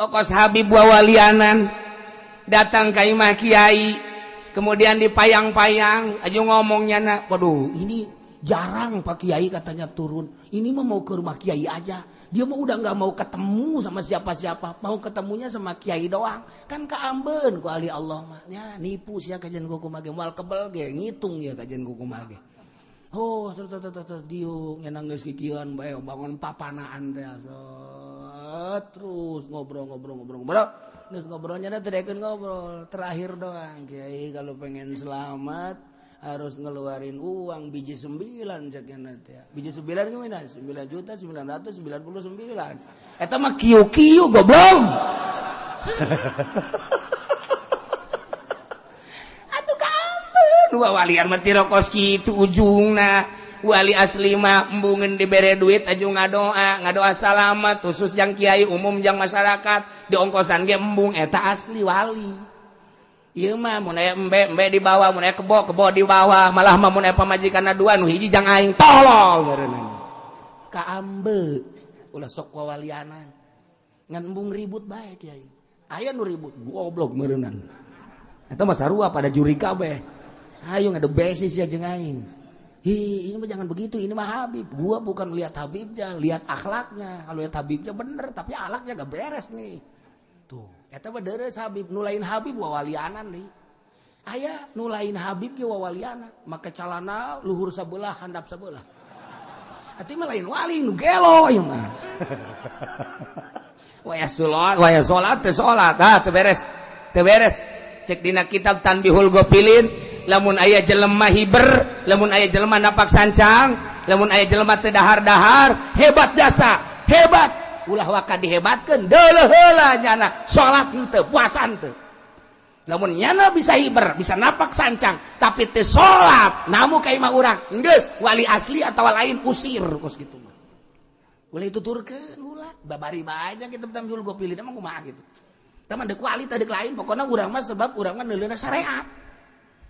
Okos Habib wawalianan datang ka imah kiai kemudian dipayang-payang aju ngomongnya na waduh ini jarang Pak Kiai katanya turun, ini mah mau ke rumah kiai aja, dia mah udah nggak mau ketemu sama siapa-siapa, mau ketemunya sama kiai doang, kan kaambeun ku ahli Allah mah nya nipu sia kajian kumaha ge moal kebel ge ngitung ya kajian kumaha ge. Oh terus diung nya geus kikieuan bae bangun papanaan teh terus ngobrol-ngobrol-ngobrol geus ngobrolnya teh daekeun ngobrol terakhir doang kiai kalau pengen selamat harus ngeluarin uang biji 9 cekna teh. Biji 9 gimana? 9.999.000. Eta mah kieu-kieu goblok. Atuh kaambeun dua walian mah teu kos kitu ujungna. Wali asli mah embungeun dibere duit aju ngadoa, ngadoa salamat khusus jang kiai umum jang masyarakat diongkosan ge embung eta asli wali. Ieu mah mun aya embe embe dibawa, mun aya kebo kebo dibawa, malah mah mun aya pamajikanna dua nu hiji jang aing tolol ngaranna. Kaambe ulah sok wawalianan. Ngan embung ribut bae kiai. Aya nu ribut goblok meureunnan. Eta mah sarua pada juri kabeh. Ayo ngade besis ya jeung aing. Hi, ini mah jangan begitu, ini mah Habib. Gua bukan lihat Habibnya, lihat akhlaknya. Kalau lihat Habibnya bener, tapi akhlaknya gak beres nih. Tuh, eta mah deres Habib, nu lain Habib wawalianan nih. Aya nu lain Habib ge wawalianan, make calana luhur sabelah, handap sabelah. Atuh mah lain wali nu gelo ieu mah. Waya salat, waya salat teu salat, ah teu beres. Teu beres. Cek dina kitab Tanbihul Ghafilin, lamun aya jelema hiber, lamun aya jelema napak sancang, lamun aya jelema teu dahar-dahar, hebat jasa, hebat. Ulah waka dihebatkeun deuleuh heula nyana salat henteu puasa henteu. Lamun nyana bisa hiber, bisa napak sancang, tapi teu salat, namu ka imah urang, geus wali asli atawa lain usir kos kitu mah. Ulah dituturkeun ulah, babari bae nya kitu Tanbihul Ghafilin mah kumaha kitu. Tah mah deuk wali teh deuk lain, pokona urang mah sebab urang mah neuleuna syariat.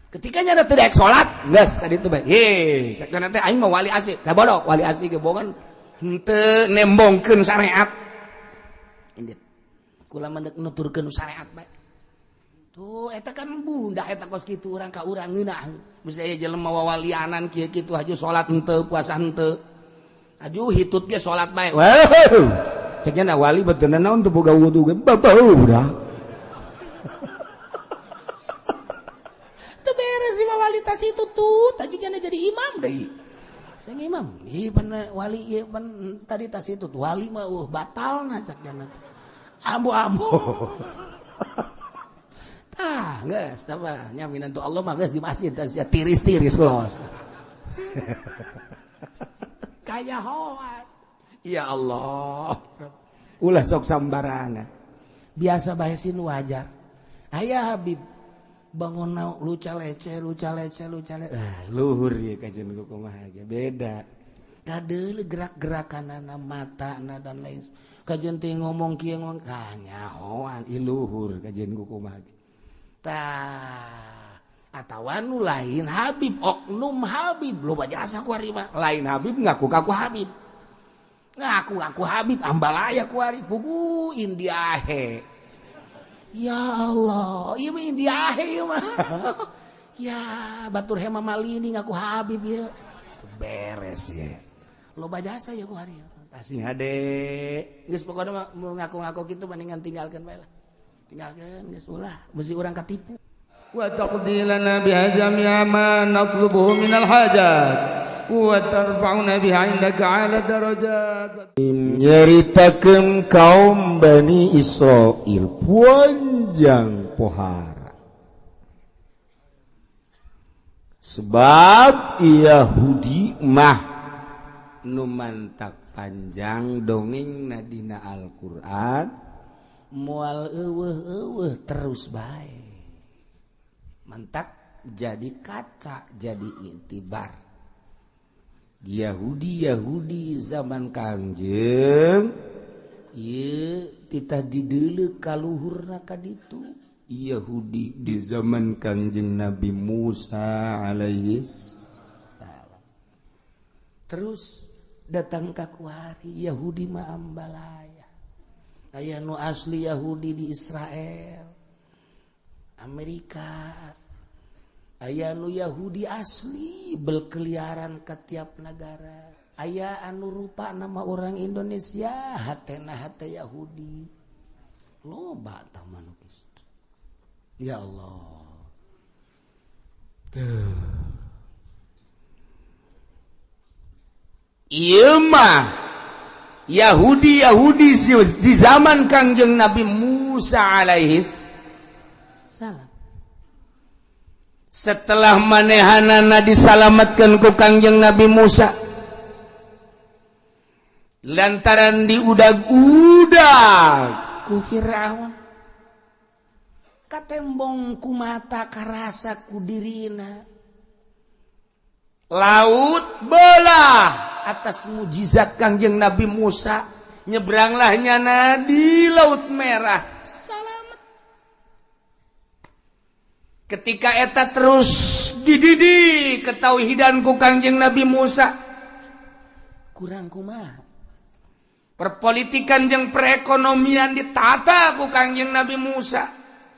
Ketika nyana teu daek salat, geus tadi teh bae. Heh, cek teh aing mah wali asli. Tah bodoh, wali asli ge bogan henteu nembongkeun syariat. Indit. Kula mah nuturkeun syariat bae. Tuh eta kan bunda eta kos kitu urang ka urang ngeunah. Geus aya jelema wawalianan kieu kitu haju salat henteu, puasa henteu. Aju hitut ge salat bae. Wah. Cek nya wali beteuna naon teu boga wudu ge babau budak. Teu beres si wali tas itu tuh, taju nya jadi imam deui. Saya imam, ieu pan wali ieu pan tadi tas itu wali mah batal na cak jana. Ambo-ambo. Tah, geus tah mah nya minantu Allah mah geus di masjid tas ya tiris-tiris los. Kaya hoat. Ya Allah. Ulah sok sambarangan. Biasa bae sin wajar. Aya Habib bangun luca lece luca lece luca lece. Ah, luhur ya kajian kumaha ge beda. Kadeuleu gerak-gerakanana matana dan lain. Kajian teh ngomong kieu ngomong kanyahoan ieu luhur kajian kumaha ge. Tah atawa nu lain Habib oknum Habib loba jasa ku ari mah. Lain Habib ngaku ka ku Habib. Ngaku-ngaku Habib ambalaya ku ari pugu Indiahe. Ya Allah, ieu mah Indiahe ieu mah. Ya, batur hema malini ngaku Habib ieu. Beres ya. Loba jasa ya ku hari. Asih hade. Geus pokona mah ngaku-ngaku kitu mendingan tinggalkeun bae lah. Tinggalkeun geus ulah, mesti urang katipu. Wa taqdi lana biha jami'a ma natlubuhu minal hajat wa tarfa'una biha 'indaka 'ala darajat. Nyaritakeun kaum Bani Israil panjang pohara. Sebab Yahudi mah nu mantak panjang dongeng dina Al-Qur'an moal eueuh-eueuh terus bae. Mantak jadi kaca, jadi iktibar. Yahudi-Yahudi zaman Kangjeng ieu titah dideuleu kaluhurna ka ditu. Yahudi di zaman Kangjeng Nabi Musa alaihi salam. Terus datang ka kuari Yahudi mah ambalaya. Aya nu asli Yahudi di Israel, Amerika. Aya nu Yahudi asli berkeliaran ke tiap negara. Aya anu rupa nama orang Indonesia, hatena hate Yahudi. Loba tah manukis. Ya Allah. Tuh. Ieu mah Yahudi Yahudi di zaman Kangjeng Nabi Musa alaihis salam. Setelah manehanana disalamatkan ku Kangjeng Nabi Musa lantaran diudag-udag ku Fir'aun, katembong ku mata karasa ku dirina, laut belah atas mujizat Kangjeng Nabi Musa, nyebranglah nyana di Laut Merah, selamat. Ketika eta terus dididik ketauhidan ku Kangjeng Nabi Musa, kurang kumaha perpolitikan jeung perekonomian ditata ku Kangjeng Nabi Musa,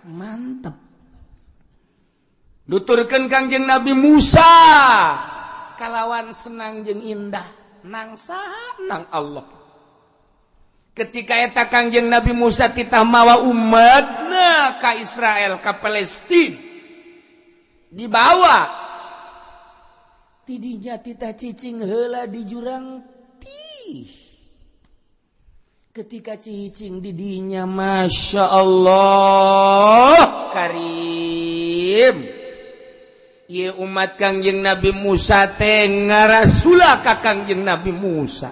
mantep. Nuturkeun Kangjeng Nabi Musa kalawan senang jeung indah nang saha nang Allah. Ketika eta Kangjeng Nabi Musa titah mawa umatna ka Israel, ka Palestina, dibawa tidinya titah cicing heula di jurang tih. Ketika cicing didinya, Masya Allah Karim, ieu umat Kangjeng Nabi Musa teh ngarasula ka Kangjeng Nabi Musa.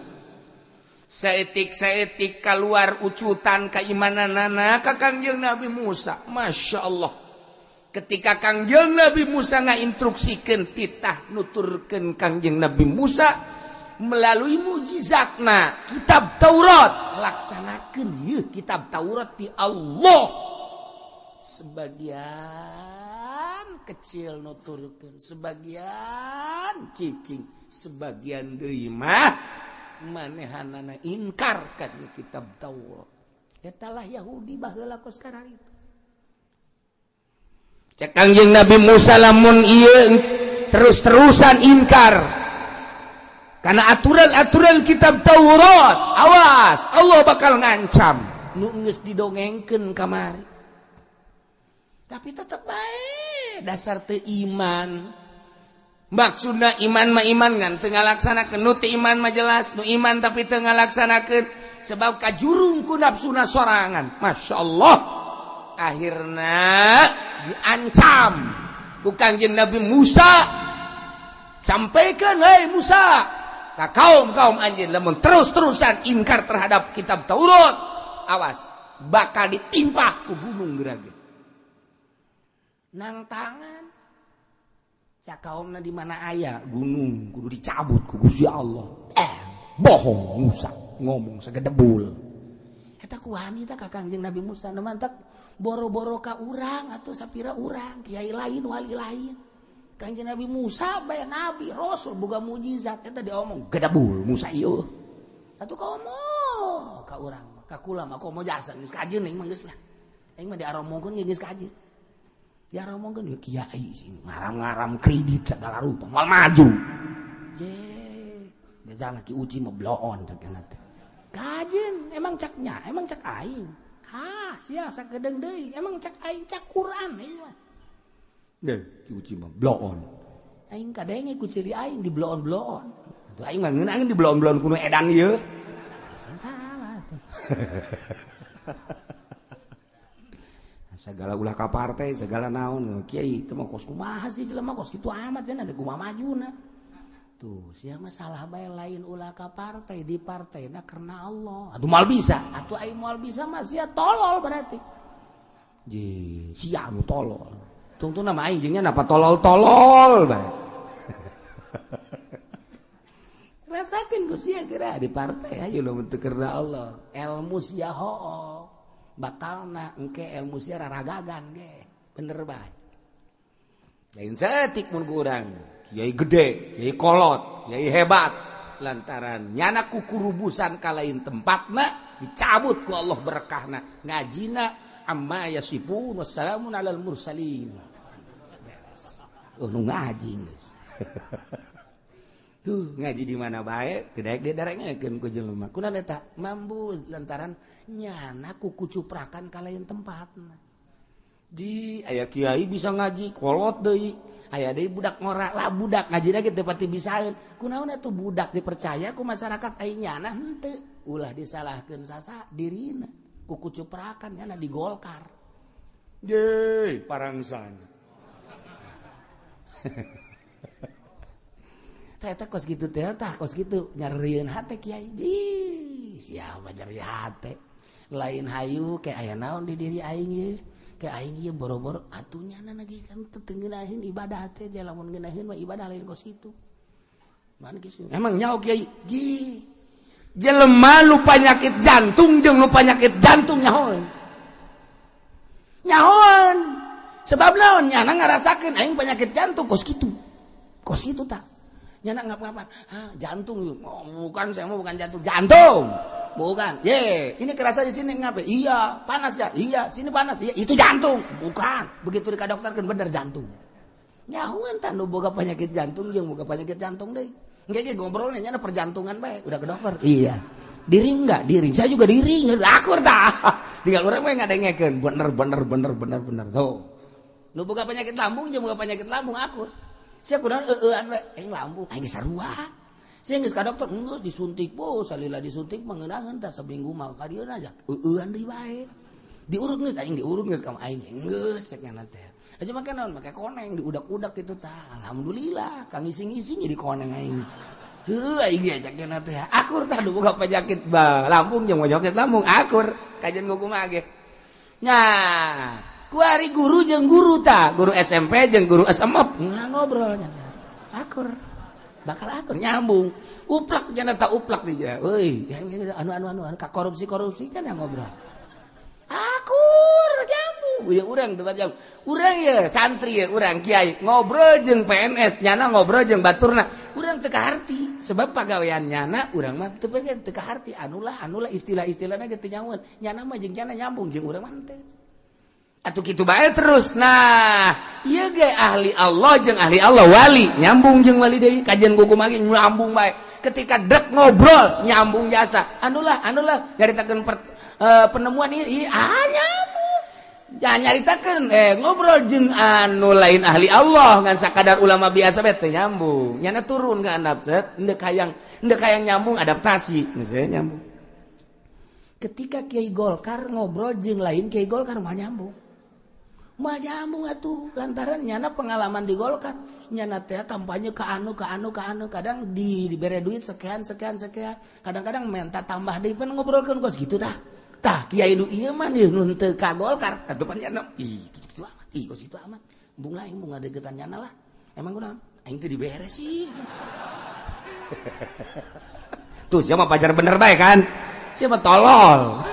Saetik-saetik kaluar ucutan keimananana ka Kangjeng Nabi Musa. Masya Allah. Ketika Kangjeng Nabi Musa ngainstruksikeun titah nuturkeun Kangjeng Nabi Musa melalui mujizatna kitab Taurat, laksanakeun ieu kitab Taurat di Allah. Sebagian kecil nuturkeun, sebagian cicing, sebagian deui mah manehanana ingkar kana kitab Taurat. Eta lah Yahudi baheula kos sekarang itu. Cek Kangjeng Nabi Musa lamun ieu terus-terusan ingkar karena aturan-aturan kitab Taurat, awas Allah bakal ngancam. Nu geus didongengkeun kamari. Tapi tetep bae dasar teu iman. Maksudna iman mah iman ngan teu ngalaksanakeun, nu teu iman mah jelas nu iman tapi teu ngalaksanakeun sebab kajurung ku nafsuna sorangan. Masya Allah. Akhirna diancam ku Kangjeng Nabi Musa. Sampaikan, hei Musa, ka kaum-kaum anjeun lamun terus-terusan ingkar terhadap kitab Taurat, awas bakal ditimpah ku gunung gerage. Nang tangan cak kaumna di mana aya gunung kudu dicabut ku Gusti Allah. Bohong Musa ngomong sagedebul. Eta ku wanita ka Kangjeng Nabi Musa nu mantak boro-boro ka urang atuh sapira urang kiai lain wali lain. Kangjeng Nabi Musa bae nabi rasul boga mujizat eta diomong gedebul Musa ieu. Atuh komo ka urang ka kula mah komo jasa geus kajeun aing mah geus lah. Aing mah diaromongkeun geus kajeun. Ya ngomongkeun ya kiai sing ngaram-ngaram kredit segala rupa moal maju. Je, bejana Ki Uci mah bloon cek teh. Kajeun emang caknya, emang cak aing. Ah, sia sakedeung deui, emang cak aing cak Quran ieu mah. Deh, Ki Uci mah bloon. Aing kadenge ku ciri aing di bloon-bloon. Atuh aing mah ngeunaan di bloon-bloon kuno edan ieu. Salah tuh. Segala ulah ka partai, segala naon, kiai teu mah kos kumaha sih jelema kos kitu amat cenah da kumaha majuna. Tuh, sia mah salah bae lain ulah ka partai, di partaina karena Allah. Aduh moal bisa, atuh aing moal bisa mah sia tolol berarti. Je, sia nu tolol. Tungtungna mah aing jeung nya napa tolol-tolol bae. Rasakeun ku sia geura di partai ayo lamun teu karena Allah. Elmu sia hook. Bakalna engke ilmu sia raragagan ge bener bae. Lain saeutik mun ku urang kiai gede, kiai kolot, kiai hebat lantaran nyana kukurubusan ka lain tempatna Dicabut ku Allah berkahna. Ngajina amma yasifun wassalamun alal mursalin. Beres. Oh, nu ngaji geus. Tuh ngaji di mana bae teu daek didarengekeun ku jelema. Kunaon eta? Mambu lantaran nyana ku kucuprakan ka lain tempatna. Di aya kiai bisa ngaji kolot deui, aya deui budak ngora lah budak ngajina ge teu pati bisaeun. Kunaon atuh budak dipercaya ku masyarakat ai nyana henteu. Ulah disalahkeun sasa dirina ku kucuprakan nyana di Golkar. Ye, parangsan. Teh kos gitu teh tah kos gitu nyerieun hate kiai. Ji, siapa nyeri hate? Lain hayu ke aya naon di diri aing ye. Ke aing ieu boro-boro atuh nyana lagi kan teu ngeunaheun ibadah teh dia lamun ngeunaheun mah ibadah lain kos kitu. Man kisu. Emang nyaho kiai? Ji. Jelema lu penyakit jantung jeung lu penyakit jantung nyahoeun. Nyahoeun. Sebab naon nyana ngarasakeun aing penyakit jantung kos kitu. Kos kitu tah. Nyana ngap-ngapan, ah jantung yuk. Oh, bukan saya mau bukan jantung, jantung. Bukan. Ye, ini kerasa di sini ngapain? Iya, panas ya. Iya, sini panas. Iya, itu jantung. Bukan. Begitu di dokter kan bener jantung. Nyahuan tah nu boga penyakit jantung jeung boga penyakit jantung deui. Engke ge ngobrolnya nyana perjantungan bae, udah ke dokter. Iya. Diri enggak? Diri. Saya juga diri. Akur tah. Tinggal urang we ngadengekeun. Bener bener bener bener bener. Tuh. Nu boga penyakit lambung jeung boga penyakit lambung akur. Sia kunaon eueuan we, aing lambung, aing geus sarua. Sia geus ka dokter, geus disuntik, bo salila disuntik mah ngeunaheun tah saminggu mah ka dieu aja. Eueuan deui bae. Diurut geus aing diurut geus ka aing geus cek nyana teh. Aja make naon make koneng diudak-udak kitu tah. Alhamdulillah kang ngising-ngising jadi koneng aing. Heuh aing ge cek nyana teh. Akur tah nu boga penyakit lambung jeung penyakit lambung akur. Kajian kumaha ge. Nya kuari guru jeung guru ta, guru SMP jeung guru SMA ngobrol nya. Akur. Bakal akur nyambung. Uplak nya ta uplak di euy, anu anu anu ka korupsi-korupsi kan yang ngobrol. Akur nyambung. Ya urang tempat jam. Urang ya santri ya urang kiai ngobrol jeung PNS nyana ngobrol jeung baturna. Urang teu kaharti sebab pagawean nyana urang mah teu pengen teu kaharti anulah anulah istilah-istilahna ge teu nyahueun. Nyana mah jeung nyana nyambung jeung urang mah teu. Atuh kitu bae terus. Nah, ieu ge ahli Allah jeung ahli Allah wali, nyambung jeung wali deui, kajian kuku magi nyambung bae. Ketika dek ngobrol nyambung jasa. Anulah anulah nyaritakeun penemuan ieu, ah nyambung. Ya nyaritakeun ngobrol jeung anu lain ahli Allah ngan sakadar ulama biasa bae teu nyambung. Nyana turun ka andap set, endek hayang nyambung adaptasi, geus nyambung. Ketika Kiai Golkar ngobrol jeung lain Kiai Golkar mah nyambung. Mah nyambung atuh lantaran nyana pengalaman di Golkar nyana teh kampanye ka anu ka anu ka anu kadang dibere duit sekian sekian sekian kadang-kadang minta tambah deui pan ngobrolkeun kos kitu tah tah kiai nu ieu mah nu teu ka Golkar atuh pan nyana ih kitu amat ih kos kitu amat embung lah embung ngadeukeutan nyana lah emang kunaon aing teu dibere sih. Tuh siapa pacar bener bae kan siapa tolol.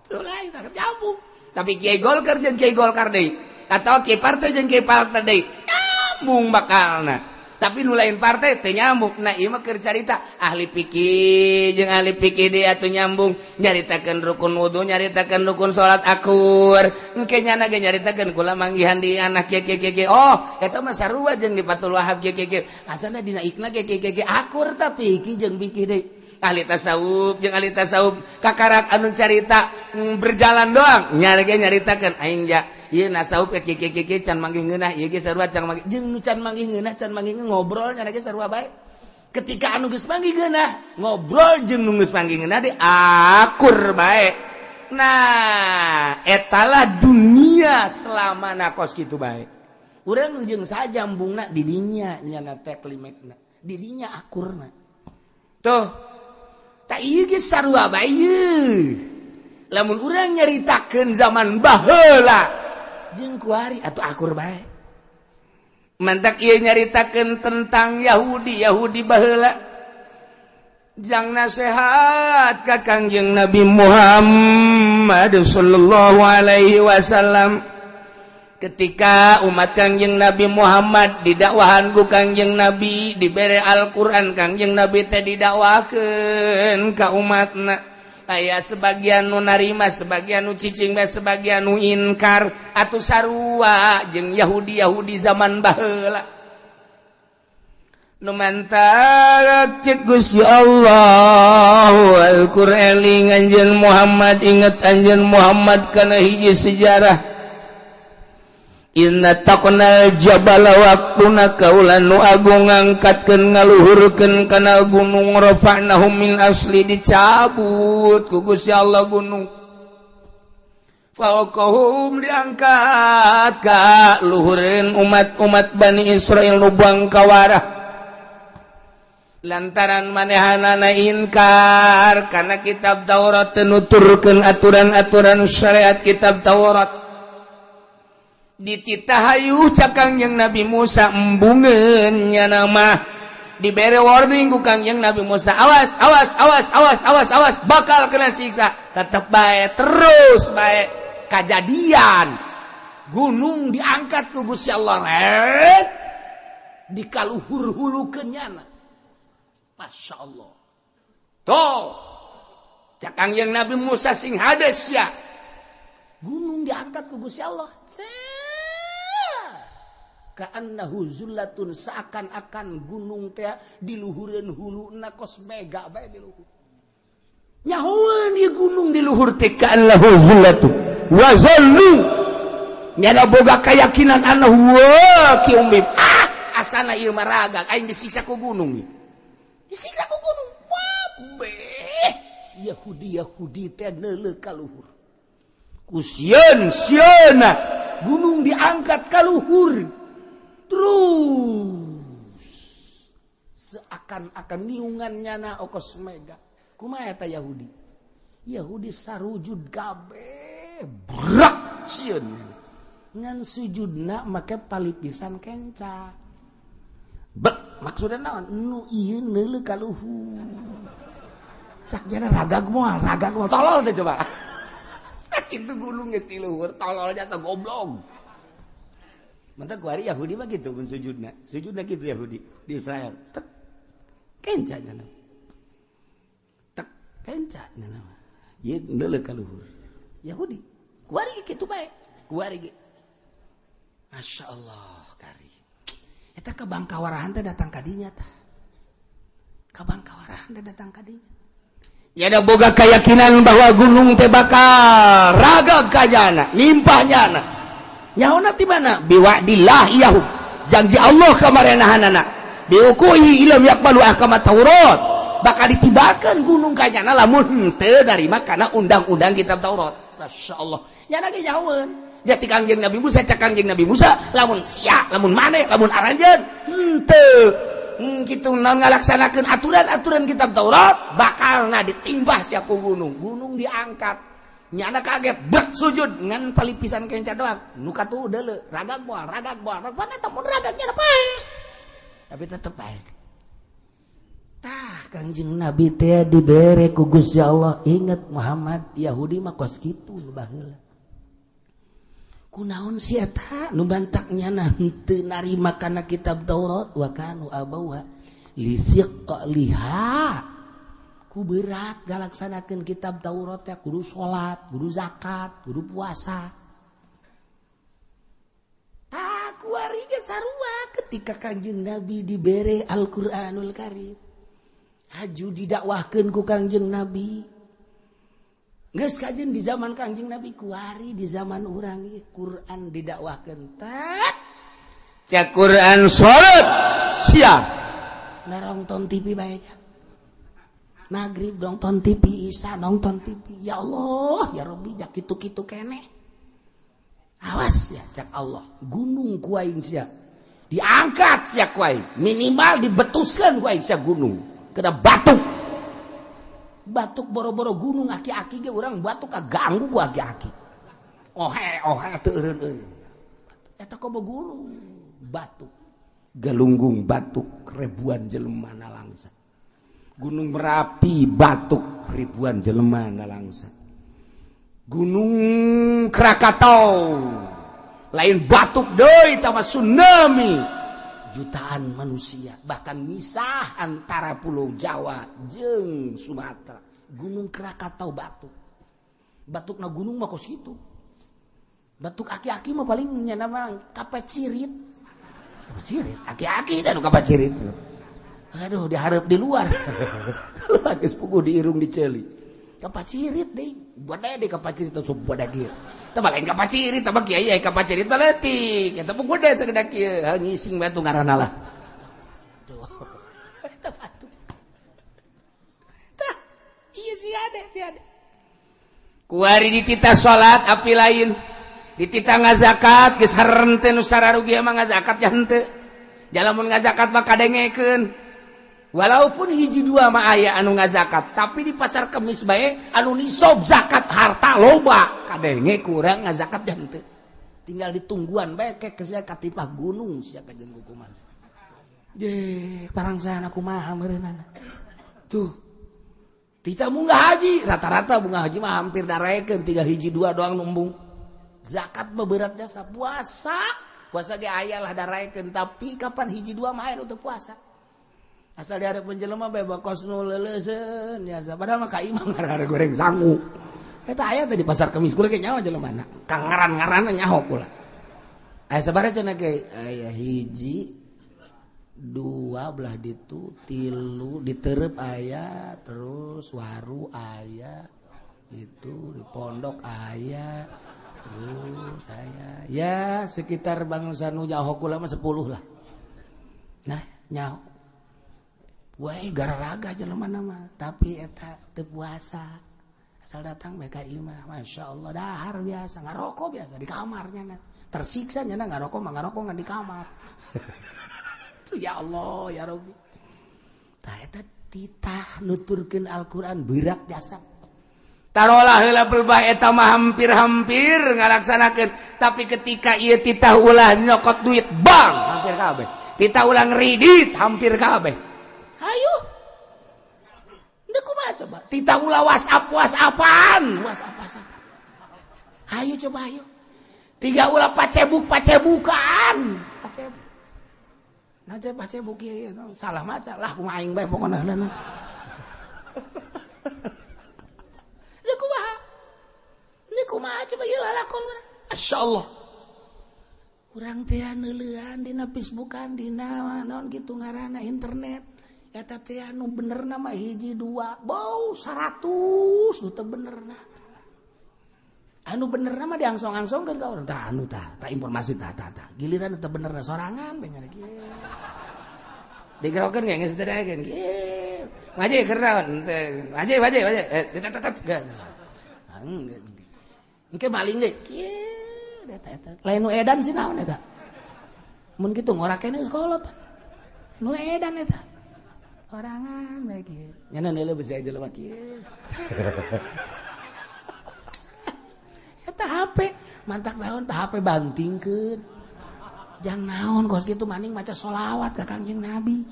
Tuh lain nyambung. Tapi Kiai Golkar jeung Kiai Golkar deui atau Kiai partai jeung Kiai partai deui nyambung bakalna. Tapi nu lain partai teu nyambung. Nah ieu mah keur carita ahli fikih jeung ahli fikih deui atuh nyambung nyaritakeun rukun wudu nyaritakeun rukun salat akur. Engke nyana ge nyaritakeun kula manggihan di anak kieu kieu kieu. Oh eta mah sarua jeung di Fathul Wahab kieu kieu kieu. Asana dina ikna kieu kieu kieu akur tapi fikih jeung fikih deui. Ahli tasawuf jeung ahli tasawuf kakarak anu carita berjalan doang nyarege nyaritakeun aing ja ieu nasawuf ke kieu kieu kieu can manggih ngeunah ieu ge sarua can manggih jeung nu can manggih ngeunah can manggih ngobrol nyarege sarua bae. Ketika anu geus manggih ngeunah ngobrol jeung nu geus manggih ngeunah de akur bae. Nah etalah dunia selama na kos kitu bae. Urang jeung sajambungna di dinya nyana teh klimekna di dinya akurna. Tuh tak ieu ge sarua bae. Lamun urang nyaritakeun zaman baheula jeung kuari atuh akur bae. Mantak ieu nyaritakeun tentang Yahudi, Yahudi baheula. Jang nasehat ka Kangjeng Nabi Muhammad sallallahu alaihi wasallam. Ketika umat Kangjeng Nabi Muhammad didakwahan ku Kangjeng Nabi dibere Al-Qur'an Kangjeng Nabi teh didakwahkeun ka umatna. Aya sebagian nu narima, sebagian nu cicing bae, sebagian nu inkar atuh sarua jeung Yahudi-Yahudi zaman baheula. Nu mantak cek Gusti Allah Al-Qur'an eling anjeun Muhammad, inget anjeun Muhammad kana hiji sejarah. Inna taqnal jabala waqtuna kaula nu agung ngangkatkeun ngaluhurkeun kana gunung rafa'nahu min asli dicabut ku Gusti Allah gunung. Fawqahum diangkat ka luhureun umat-umat Bani Israil nu bangkawarah. Lantaran manehanana inkar karena kitab Taurat teu nuturkeun aturan-aturan syariat kitab Taurat. Dititahayu cak Kangjeng Nabi Musa embungeun nya mah dibere warning ku Kangjeng Nabi Musa, awas awas awas awas awas awas bakal kena siksa. Tetep bae terus bae kajadian gunung diangkat ku Gusti Allah ret dikaluhur hulukeun nyana. Masya Allah tuh cak Kangjeng Nabi Musa sing hades ya gunung diangkat ku Gusti Allah ka'annahu zullatun seakan-akan gunung teh diluhureun huluna kos mega bae di luhur. Nyahoeun ieu gunung di luhur teh ka'annahu zullatun wa zallu nyana boga keyakinan annahu waqi'um bihim. Ah asana ieu mah ragag aing disiksa ku gunung ieu. Disiksa ku gunung. Wah beh Yahudi Yahudi teh neuleuh ka luhur. Ku sieun sieuna gunung diangkat ka luhur. Terus seakan-akan niungan nyana okos mega. Kumaha eta Yahudi? Yahudi sarujud kabeh brak sieun. Ngan sujudna make palipisan kenca. Bek maksudna naon? Nu ieu neuleuh ka luhur. Cak jana ragag moal tolol teh coba. Sakitu gunung geus di luhur tolol jasa goblok. Mantap kuari Yahudi mah gitu mun sujudna. Sujudna gitu Yahudi di Israel. Tek kenca nya. Tek kenca nya. Ieu neuleuh ka luhur. Yahudi. Kuari kitu bae. Kuari ge. Masya Allah kari. Eta ka Bangkawarahan teh datang ka dinya tah. Ka Bangkawarahan teh datang ka dinya. Nya ada boga keyakinan bahwa gunung teh bakal ragag kajana, nimpah nyana. Nyaona ti mana? Biwa'dillah iyahu. Janji Allah kamarenahanana. Biukuhi ilam yakbalu ahkama Taurat. Bakal ditibakeun gunung kanyana lamun henteu narima kana undang-undang kitab Taurat. Masya Allah. Nyana ge nyahoeun. Jadi Kangjeng Nabi Musa cak Kangjeng Nabi Musa lamun sia, lamun maneh, lamun aranjeun henteu. Kitu naon ngalaksanakeun aturan-aturan kitab Taurat bakalna ditimbah sia ku gunung. Gunung diangkat. Nyana kaget bek sujud ngan palipisan kenca doang nu katuh deuleu ragag moal mana teh mun ragag nya bae tapi tetep bae tah Kangjeng Nabi teh dibere ku Gusti Allah inget Muhammad Yahudi mah kos kitu nu baheula kunaon si eta nu bantak nyana henteu narima kana kitab Taurat wa kanu abauha lisiqliha ku berat galaksanakeun kitab Taurat ya kudu salat, kudu zakat, kudu puasa. Tah kuari ge sarua ketika Kangjeng Nabi dibere Al-Qur'anul Karim. Haju didakwahkeun ku Kangjeng Nabi. Geus kajen di zaman Kangjeng Nabi kuari di zaman urang ieu Quran didakwahkeun. Tat cak Quran salat sia. Narongton TV bae nya. Maghrib nonton TV, Isya nonton TV. Ya Allah, ya Rabbi, jak kitu-kitu keneh. Awas ya cak Allah, gunung ku aing sia. Diangkat sia ku aing, minimal dibetuskeun ku aing sia gunung. Kena batuk. Batuk boro-boro gunung aki-aki ge urang batuk kaganggu ku aki-aki. Ohe ohe teu eureun-eureun. Eta komo gunung batuk. Galunggung batuk ribuan jelema nalangsa. Gunung Merapi batuk ribuan jelema nalangsa. Gunung Krakatau lain batuk deui tama tsunami jutaan manusia bahkan misah antara Pulau Jawa jeung Sumatera Gunung Krakatau batuk. Batukna gunung mah kos kitu. Batuk aki-aki mah paling nya mah kapacirit. Kapacirit, aki-aki dan kapacirit. Aduh, diharap di luar. Keluar geus puguh di irung diceuli. Kapacirit deui. Buat di kapacirit teh sok budak ieu. Tah lain kapacirit, tah kiai ai kapacirit mah leutik. Eta mah gede sagede kieu. Ngising bae tuh ngaranna lah. Tuh. Eta batuk. Tah, iya sih ada, sih ada. Kuari ditita salat api lain. Ditita ngazakat geus harente nu sararugi mah ngazakat ya henteu. Jalamun ngazakat mah kadengekeun. Walaupun hiji dua mah aya anu ngazakat, tapi di pasar Kemis bae anu nisob zakat harta loba, kadenge kurang ngazakat ya henteu. Tinggal ditungguan bae kek sia katipah gunung sia kajeun kumaha. Je, parangsana kumaha meureunana. Tuh. Tita munggah haji, rata-rata bunga haji mah hampir darekeun tinggal hiji dua doang numbung. Zakat mah berat jasa puasa. Puasa ge aya lah daraekeun, tapi kapan hiji dua mah aya nu teu puasa. Asal dihareupeun jelema bae bakos nu leuleuseun biasa. Padahal mah ka imam ngarara goreng sangu. Eta aya teh di pasar Kemis kula ge nyawa jelemana. Kang ngaran-ngaranna nyaho kula. Aya sabaraha cenah ge? Aya hiji dua belah ditu tilu diterep aya terus waru aya itu di pondok aya terus saya ya sekitar bangsa nu nyaho kula mah 10 lah. Nah nyaho wae gararaga jelema mah tapi eta teu puasa asal datang mereka imah Masya Allah dahar biasa ngarokok biasa di kamarnya nah. Tersiksa nya ngarokok mah ngarokok ngan di kamar. Ya Allah ya Rabbi. Tah eta titah nuturkeun Al-Qur'an berat jasa. Tarolah heula belbah eta mah hampir-hampir ngalaksanakeun, tapi ketika ieu titah ulah nyokot duit bank hampir kabeh. Titah ulah ngredit hampir kabeh. Hayu. Ndeu kumaha coba? Titah ulah WhatsApp WhatsAppan, WhatsApp WhatsApp. Hayu coba hayu. Tiga ulah pacebuk pacebukan. Pacebuk. Nah coba pacebuk ieu salah maca lah kumaha aing bae pokona heula. Ndeu kumaha? Ndeu kumaha coba ieu lalakon urang. Masyaallah. Urang teh neuleuan dina Facebookan dina naon kitu ngaranna internet. Eta teh anu benerna mah hiji dua, bau 100 nu teu benerna. Anu benerna mah diangsong-angsongkeun ka urang. Tah anu tah, tah informasi tah tah tah. Giliran teu benerna sorangan bae nya kieu. Digerokeun ge geus teu daekeun. Kieu. Ngaji keur naon teu. Ngaji ngaji ngaji. Tet tet. Engke maling deui. Kieu eta eta. Lain nu edan sih naon eta. Mun kitu ngora keneh geus kolot. Nu edan eta. Orangan bae kieu. Nya neuleuh besi aja jelema kieu. Eta HP mantak naon tah HP bantingkeun. Jang naon kos kitu maning maca sholawat ka Kangjeng Nabi.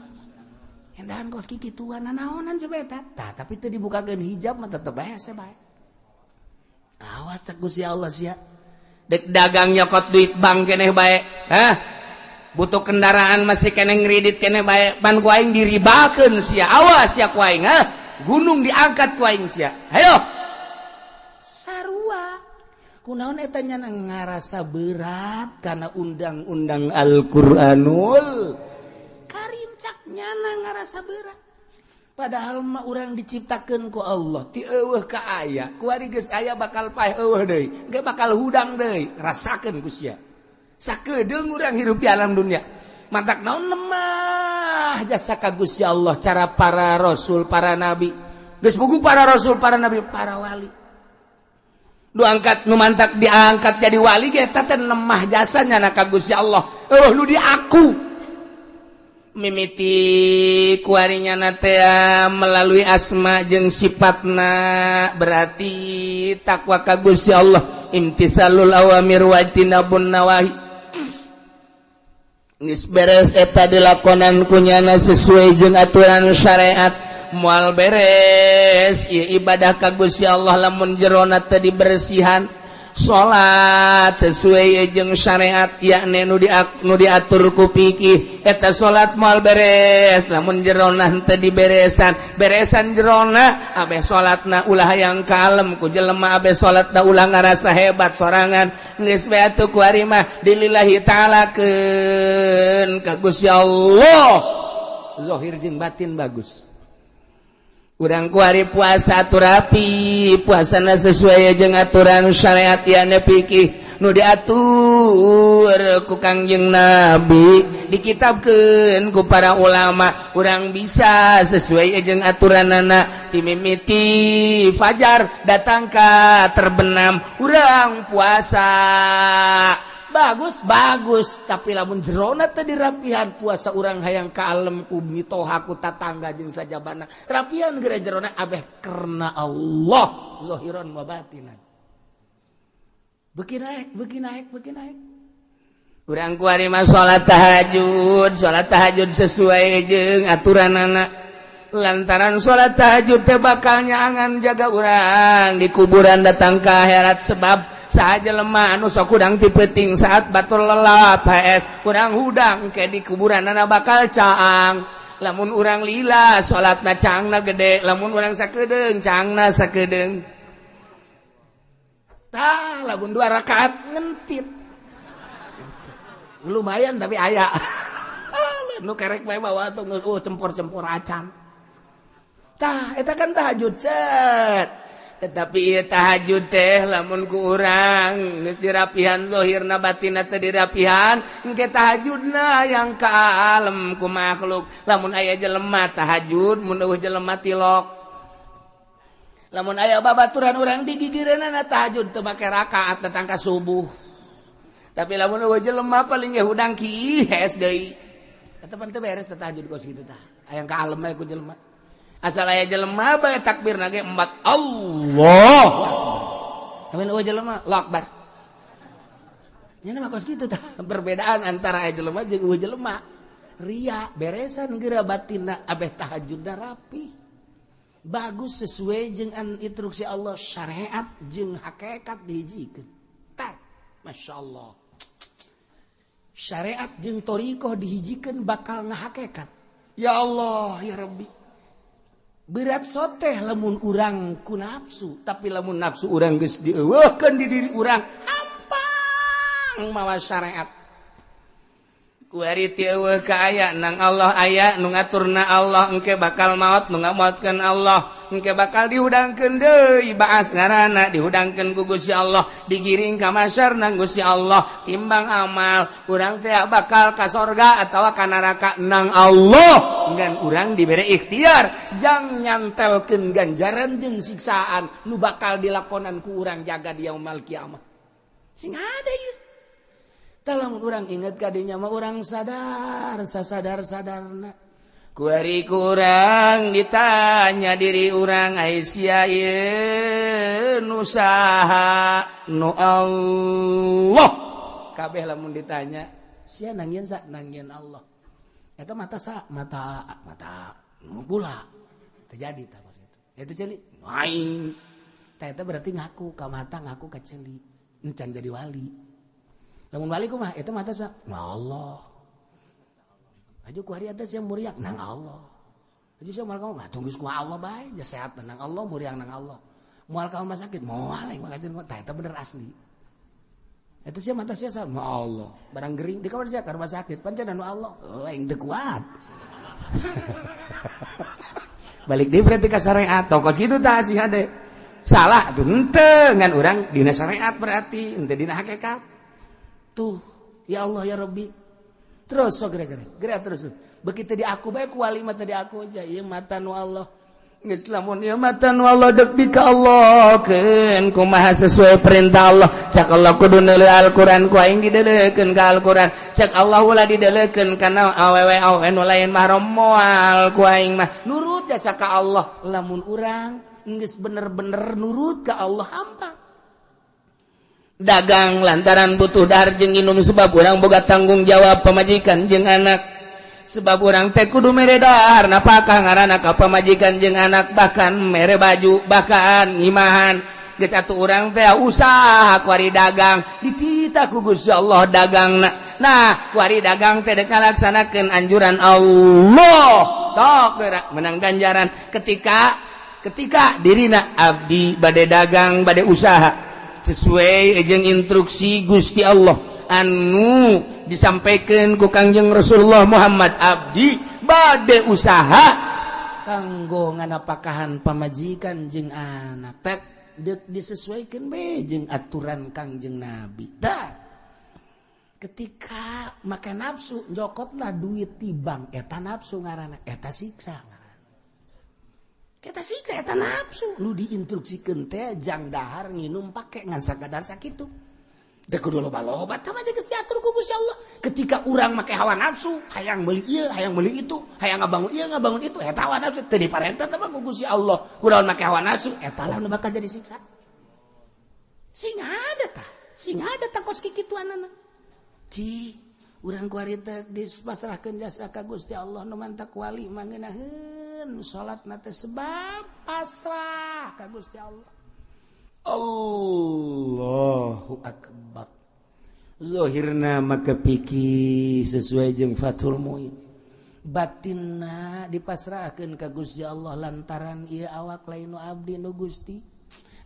Endahan kos kikituan naonan coba eta. Tah tapi teu dibukakeun hijab mah tetep bae hese bae. Awas cek Gusti Allah sia. Dek dagang nyokot duit bank keneh bae. Hah? Butuh kendaraan masih keneh ngredit keneh bae. Ban ku aing diribakeun sia. Awas sia ku aing, hah? Gunung diangkat ku aing sia. Hayo. Sarua. Kunaon eta nya ngarasa berat karena undang-undang Al-Qur'anul Karim cak nyana ngarasa berat. Padahal mah urang diciptakeun ku Allah ti eueuh ka aya, kuari geus aya bakal paeh eueuh deui, ge bakal hudang deui, rasakeun ku sia. Sakedeung urang hirup di alam dunia. Mantak naon lemah jasa ka Gusti Allah cara para rasul, para nabi. Geus puguh para rasul, para nabi, para wali. Nu angkat nu mantak diangkat jadi wali ge eta teh lemah jasanya na ka Gusti Allah. Eueuh nu diaku. Mimiti kuarinya natea melalui asma jeung sifatna berarti takwa ka Gusti Allah imtisalul awamir wa tinabun nawahi. Geus beres eta dilakonan kunyana sesuai jeung aturan syariat moal beres ieu ibadah ka Gusti Allah lamun jerona teu dibersihan. Salat sesuai jeung syariat, yakni nu diatur ku fikih, eta salat moal beres lamun jerona henteu diberesan. Beresan jerona, abeh salatna ulah hayang kalem ku jelema, abeh salatna ulah ngarasa hebat sorangan. Geus we atuh, ku ari mah dilillahi ta'alakeun ka Gusti Allah, zahir jeung batin bagus. Urang kuari puasa atur rapi, puasana sesuai jeung aturan syariat ya fikih nu diatur ku Kangjeng Nabi, dikitabkeun ku para ulama. Urang bisa sesuai jeung aturanana, timimiti fajar datang ka terbenam urang puasa. Bagus bagus, tapi lamun jerona teu dirapihan, puasa urang hayang kalem ku mitoha, ku tatangga jeung sajabana. Rapihan geura jerona, abeh karena Allah, zahiran wa batinan. Beuki naik, beuki naik, beuki naik. Urang kuari mah salat tahajud, salat tahajud sesuai jeung aturanana, lantaran salat tahajud teh bakal nyaangan jaga urang di kuburan datang ke akhirat, sebab saha jelema anu sok hudang ti peuting saat batur lelap HS urang hudang ke di kuburan anak bakal caang. Lamun urang lila salatna, caangna gede. Lamun urang sakedeung, caangna sakedeung. Tah, lamun dua rakaat ngentit lumayan, tapi aya nu kerek bae bawa tuh cempor-cempor acan. Tah, eta kan tahajud cet. Tetapi ieu tahajud teh lamun ku urang geus dirapihan zahirna, batinna teu dirapihan, engke tahajudna yang kalem ku makhluk. Lamun aya jelema tahajud, mun euweuh jelema tilok. Lamun aya babaturan urang digigireunana tahajud teu make rakaat datang ka subuh. Tapi lamun euweuh jelema paling ge hudang kihes deui. Eta pan teu beres tahajud kos kitu. Tah, aya kalem bae ku jelema. Asal aya jelema bae takbir nage empat, Allah. Tapi euweuh jelema, Allahu Akbar. Nya mah kos kitu. Tah, perbedaan antara aya jelema jeung euweuh jelema. Ria beresan geura batinna, abeh tahajudna rapi. Bagus, sesuai jeung instruksi Allah, syariat jeung hakikat dihijikeun. Tah, Masya Allah. Syariat jeung thoriqoh dihijikeun bakal ngahakekat. Ya Allah, ya Rabbi. Berat soteh lamun urang ku nafsu, tapi lamun nafsu urang geus dieuweuhkeun di diri urang, hampang mawa syariat. Kuari ti euweuh ka aya, nang Allah aya, nu ngaturna Allah. Engke bakal maot, nu ngamaotkeun Allah. Engke bakal dihudangkeun deui, baas ngaranna, dihudangkeun ku Gusti Allah, digiring ka masyar nang Gusti Allah. Timbang amal urang teh bakal ka sorga atawa ka neraka nang Allah. Ngan urang dibere ikhtiar jang nyantelkeun ganjaran jeung siksaan nu bakal dilakonan ku urang jaga di yaumul kiamah. Sing ada ieu. Lamun urang inget kadinya mah, urang sadar sasadar sadarna. Kuari kurang ditanya diri urang, Aisyah ieu nu saha? Nu Allah kabeh. Lamun ditanya, sia nangieun sa? Nangieun Allah. Eta mata sa? Mata mata nu pula terjadi. Tah, maksud itu eta ceuli aing. Tah, eta berarti ngaku ka mata, ngaku ka ceuli, encan jadi wali. Lamun wali kumaha? Eta mata sa? Allah. Aju ku hari atas yang muriang nang Allah. Aju sia moal kamu mah tunggu ku Allah bae, ja sehat nang Allah, muriang nang Allah. Moal kamu mah sakit, moal yang makajeun. Tah, eta bener asli. Eta sia mata sia sama Allah. Barang gering di kamar sia ka rumah sakit, pancen anu Allah. Oh, aing teu kuat. Balik deui berarti ka syariat. Tokos kitu tah sih hade. Salah tuh henteu, ngan urang dina syariat berarti henteu dina hakikat. Tuh, ya Allah, ya Rabbi. Terus so geura geura terus. Begitu di aku bae ku wali mah tadi aku aja ieu mata nu Allah. Geus, lamun ieu mata nu Allah dek di ka Allah keun kumaha sesuai perintah Allah. Cak Allah kudu neuleuh Al-Qur'an, ku aing dideulekeun ka Al-Qur'an. Cak Allah ulah dideulekeun kana awewe awewe nu lain mahram, moal ku aing mah nurut jasa ka Allah. Lamun urang geus bener-bener nurut ka Allah, hampa. Dagang lantaran butuh dahar jeung minum, sebab urang boga tanggung jawab pamajikan jeung anak, sebab urang teh kudu mere dahar, napakah ngaranna ka pamajikan jeung anak, bahkan mere baju, bahkan ngimahan. Geus atuh urang teh usaha kuari dagang dititah ku Gusti Allah dagangna. Nah, kuari dagang teh dek ngalaksanakeun anjuran Allah. Sok geura menang ganjaran ketika ketika dirina abdi bade dagang bade usaha sesuai jeung instruksi Gusti Allah anu disampaikan ku Kangjeng Rasulullah Muhammad, abdi bade usaha kanggo nganapakahan pamajikan jeung anak tek dek disesuaikan be jeung aturan Kangjeng Nabi. Dah, ketika make nafsu jokotlah duit ti bank, eta nafsu ngaranna, eta siksa ngaranna, eta siksa, eta nafsu. Nu diinstruksikeun teh jang dahar nginum pake ngan sakadar sakitu. Teu kudu loba-loba, tah mah geus diatur ku Gusti Allah. Ketika urang make hawa nafsu, hayang meuli ieu, hayang meuli itu, hayang ngabangun ieu, ngabangun itu, eta hawa nafsu teu diparentah teh mah ku Gusti Allah. Kunaon make hawa nafsu, eta lah nu bakal jadi siksa. Sing ada tah, sing ada tah kos kikituanana. Ci, urang kuari teh dipasrahkeun jasa ka Gusti Allah, nu mantak wali mah ngeunaheun salatna teh sebab pasrah ka Gusti Allah. Allahu akbar. Zohirna maka pikir sesuai jeung Fathul Muin, batinna dipasrahkeun ka Gusti Allah lantaran ieu awak lain nu abdi, nu Gusti.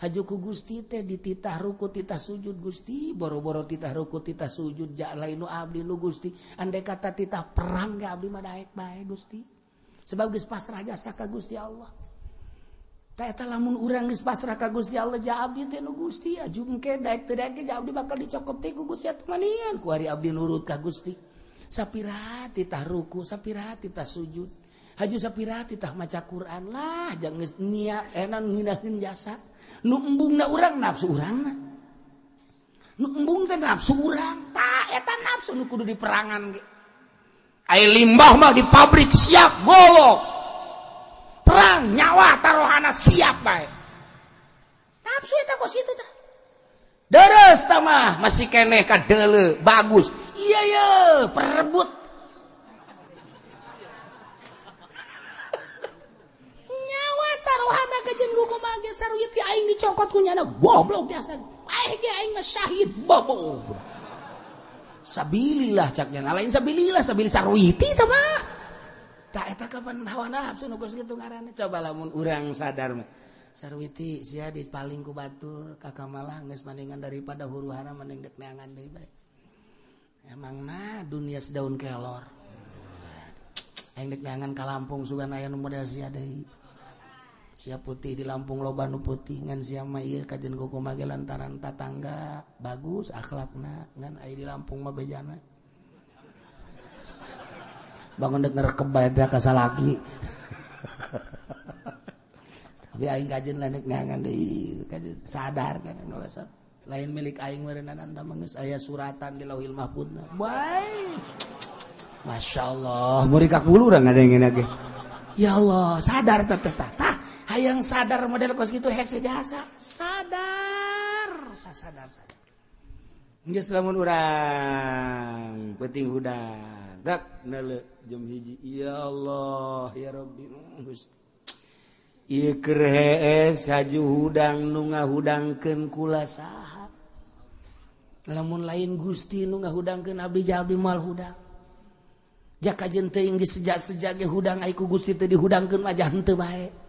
Haju ku Gusti teh dititah ruku titah sujud Gusti, boro-boro titah ruku titah sujud, ja lain nu abdi, nu Gusti. Andai kata titah perang ge abdi mah daek bae Gusti, sebab geus pasrah jasa ka Gusti Allah. Tah, eta lamun urang geus pasrah ka Gusti Allah, ja abdi teh nu Gusti, aju engke daek teu daek ge ja abdi bakal dicokot teh ku Gusti atuh manian ku ari abdi nurut ka Gusti. Sapira titah ruku, sapira titah sujud, haju sapira titah maca Quran lah, jangan geus niat enan ngeunaheun jasa. Nu embungna urang nafsu urangna, nu embung teh nafsu urang. Tah, eta nafsu nu kudu diperangan ge. Ai limbah mah di pabrik siap golok perang, nyawa taruhana siap bae. Nafsu eta kos kitu tah. Deres tah mah masih keneh kadeuleu bagus. Iya ye, perebut nyawa taruhana kajen kumaha ge saruit ge aing dicokot ku nyana goblok biasa aing ge aing mah syahid bobo sabilillah cak nyana, lain sabilillah, sabil saruiti tah mah. Tah, eta kapan hawa nafsu nu geus kitu ngaranna. Coba lamun urang sadar mah sarwiti sia dipaling ku batur kakak malah geus mendingan daripada huru hara mending dek neangan deui bae. Emangna dunia sedaun kelor, aing dek neangan ka Lampung sugan aya nu model sia deui. Sia putih, di Lampung loba nu putih, ngan sia mah ieu kajen kumaha ge lantaran tatangga bagus akhlakna, ngan aya di Lampung mah bejana bangun dek ngerekep bae teh ka salaki. Tapi aing kajen lah dek neangan deui, kajen sadar kan ngelesat lain milik aing meureunan tah mah geus aya suratan di Lauhil Mahfudna bae. Masya Allah. Murid bulu urang ngadengin ge. Ya Allah, sadar teh teh tah. Hayang sadar model kos kitu hese jasa sadar, sadar sadar. Geus lamun urang penting hudang dak neuleu jam 1, ya Allah ya Rabbi, Gusti, ieu keur hees haju hudang, nu ngahudangkeun kula saha? Lamun lain Gusti nu ngahudangkeun abdi, ja abdi moal hudang. Ja kajen teuing geus sejak-sejak ge hudang ai ku Gusti teu dihudangkeun mah henteu bae.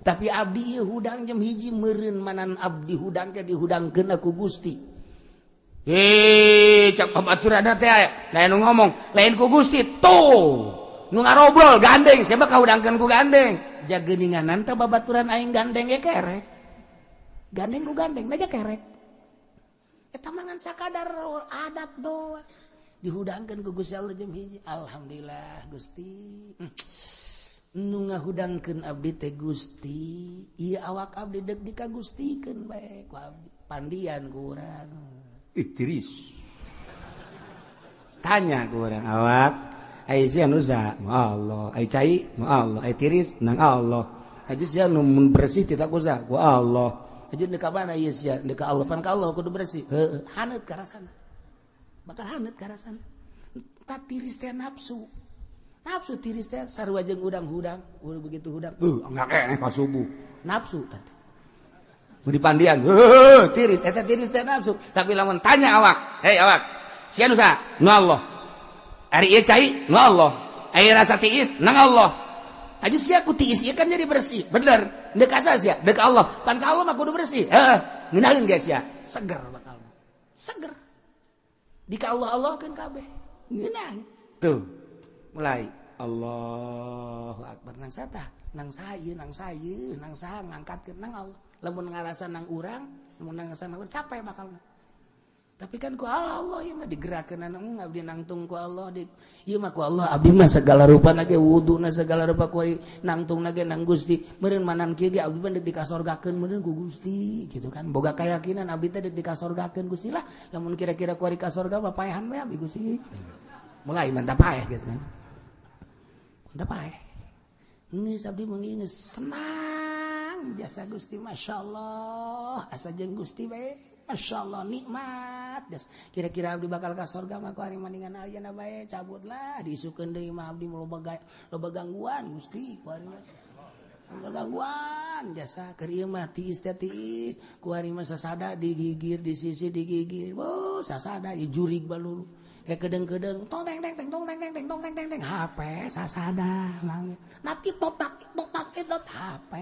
Tapi abdi ieu hudang jam 1, meureun manan abdi hudang ke dihudangkeun ku Gusti. Hei, cak babaturanna teh aya lain nu ngomong lain ku Gusti tuh nu ngarobrol gandeng, siapa kahudangkeun ku gandeng. Ja geuninganan teh babaturan aing gandeng ge kerek, gandeng ku gandeng aja kerek. Eta mangan sakadar adat doang. Dihudangkeun ku Gusti Allah jam 1, alhamdulillah Gusti, nu ngahudangkeun abdi teh Gusti, ieu awak abdi deuk dikagustikeun bae ku abdi pandian ku urang. Ih, tiris tanya ku urang awak ai sia nu usaha Allah, ai cai nu Allah, ai tiris nang Allah, aja sia nu mun bersih tidak usaha ku Allah. Aja deuk ka mana ieu sia? Deuk ka Allah, pan ka Allah kudu bersih. Heueuh, haneut ka rasana, bakal haneut ka rasana. Ta tiris teh nafsu, nafsu tiris teh sarua jeung hudang-hudang. Udah begitu hudang enggak keneh ka subuh nafsu teh. Mun dipandian, tiris, eta tiris teh nafsu. Tapi lamun tanya awak, "Hei awak, sia nu saha?" "Nu Allah." "Ari ieu cai?" "Nu Allah." "Ari rasa tiis?" "Nang Allah." Aja sia ku tiis ieu kan jadi bersih. Bener. Deuk asa sia? Deuk Allah. Pan ka Allah mah kudu bersih. Heeh. Ngeunaheun ge sia? Seger bakal. Seger. Di ka Allah Allah kan kabeh. Ngeunaheun. Tuh. Mulai Allahu Akbar nang sata, nang saya, nang saya, nang saha ngangkatkeun nang Allah. Lamun ngarasa nang urang, lamun ngarasa nang urang capek bakal. Tapi kan ku Allah ieu mah digerakkeun nang abdi nangtung ku Allah di ieu mah ku Allah abdi mah segala rupa ge wuduna segala rupa ku nangtungna ge nang Gusti. Meureun manan kieu ge abdi mah deuk dikasorgakeun meureun ku Gusti gitu kan. Boga keyakinan abdi teh deuk dikasorgakeun Gusti lah. Lamun kira-kira ku ari ka sorga mah paehan we abdi Gusti. Mulai mantap paeh gitu kan. Mantap paeh. Geus abdi mah geus senang jasa Gusti masyaallah asa jeung Gusti bae. Masya Allah nikmat. Kira-kira abdi bakal ka sorga mah ku ari maningan ayeuna bae cabutlah diisukeun deui mah abdi loba gangguan Gusti ku ari mah. Loba gangguan jasa keur ieu mah tiis teh tiis ku ari mah sasada digigir di sisi digigir. Oh sasada ieu jurig balulu. Kayak kedeng-kedeng tong teng teng teng tong teng teng teng tong teng teng teng HP sasada nangis. Nati tot nati tot nati tot HP.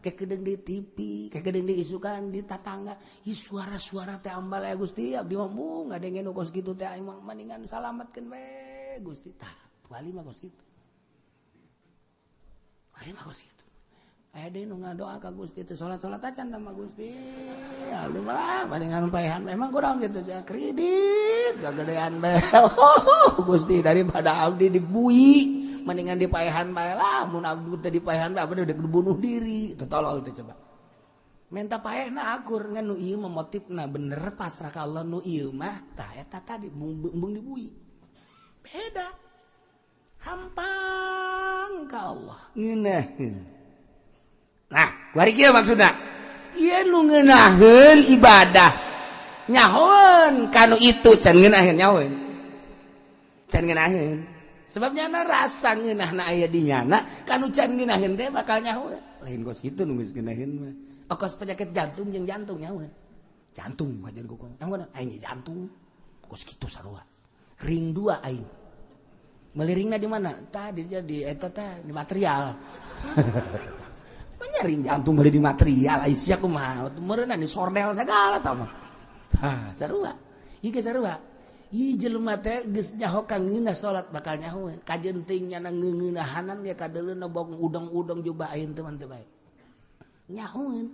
Kayak kedeng di TV, kayak kedeng di isukan di tatangga. Ih suara-suara teh ambal ya Gusti, abdi mah ngadengin nu kos kitu teh aing mah mendingan salametkeun we Gusti. Tah, wali mah kos kitu. Wali mah kos kitu. Aya deui nu ngadoa ka Gusti teh salat-salat acan tah mah Gusti. Abdi mah mendingan paehan memang kurang gitu saya kredit kagedean bae. Gusti daripada abdi dibui mendingan dipaehan bae lah mun abdi teh dipaehan bae abdi udah bunuh diri teu tolol teh coba menta paehna akur ngan nu ieu mah motifna bener pasrah ka Allah nu ieu mah tah eta tadi embung dibui beda hampang ka Allah ngeunaheun. Nah kuari kieu maksudna ieu nu ngeunaheun ibadah nyahoeun kanu itu can ngeunaheun nyahoeun can ngeunaheun. Sebab nyana rasa ngeunahna aya di nyana kanu can ngeunaheun teh bakal nyahoeun. Lain kos kitu nu geus ngeunaheun mah. Kos penyakit jantung jeung jantung nyahoeun. Jantung wajan ku nyahoeun aing jantung. Kos kitu sarua. Ring 2 aing. Meuli ringna di mana? Tah di jadi eta tah di material. Ring jantung meuli di material ai sia kumaha? Meureunna di sordel sagala tah mah. Hah, sarua. Ieu ge sarua. Ieu jelema teh geus nyaho ka ngeunah salat bakal nyahoeun. Kajenting nyana ngeunahanan ge kadeuleuna bong udang-udang jubah aing teh mah teu bae. Nyahoeun.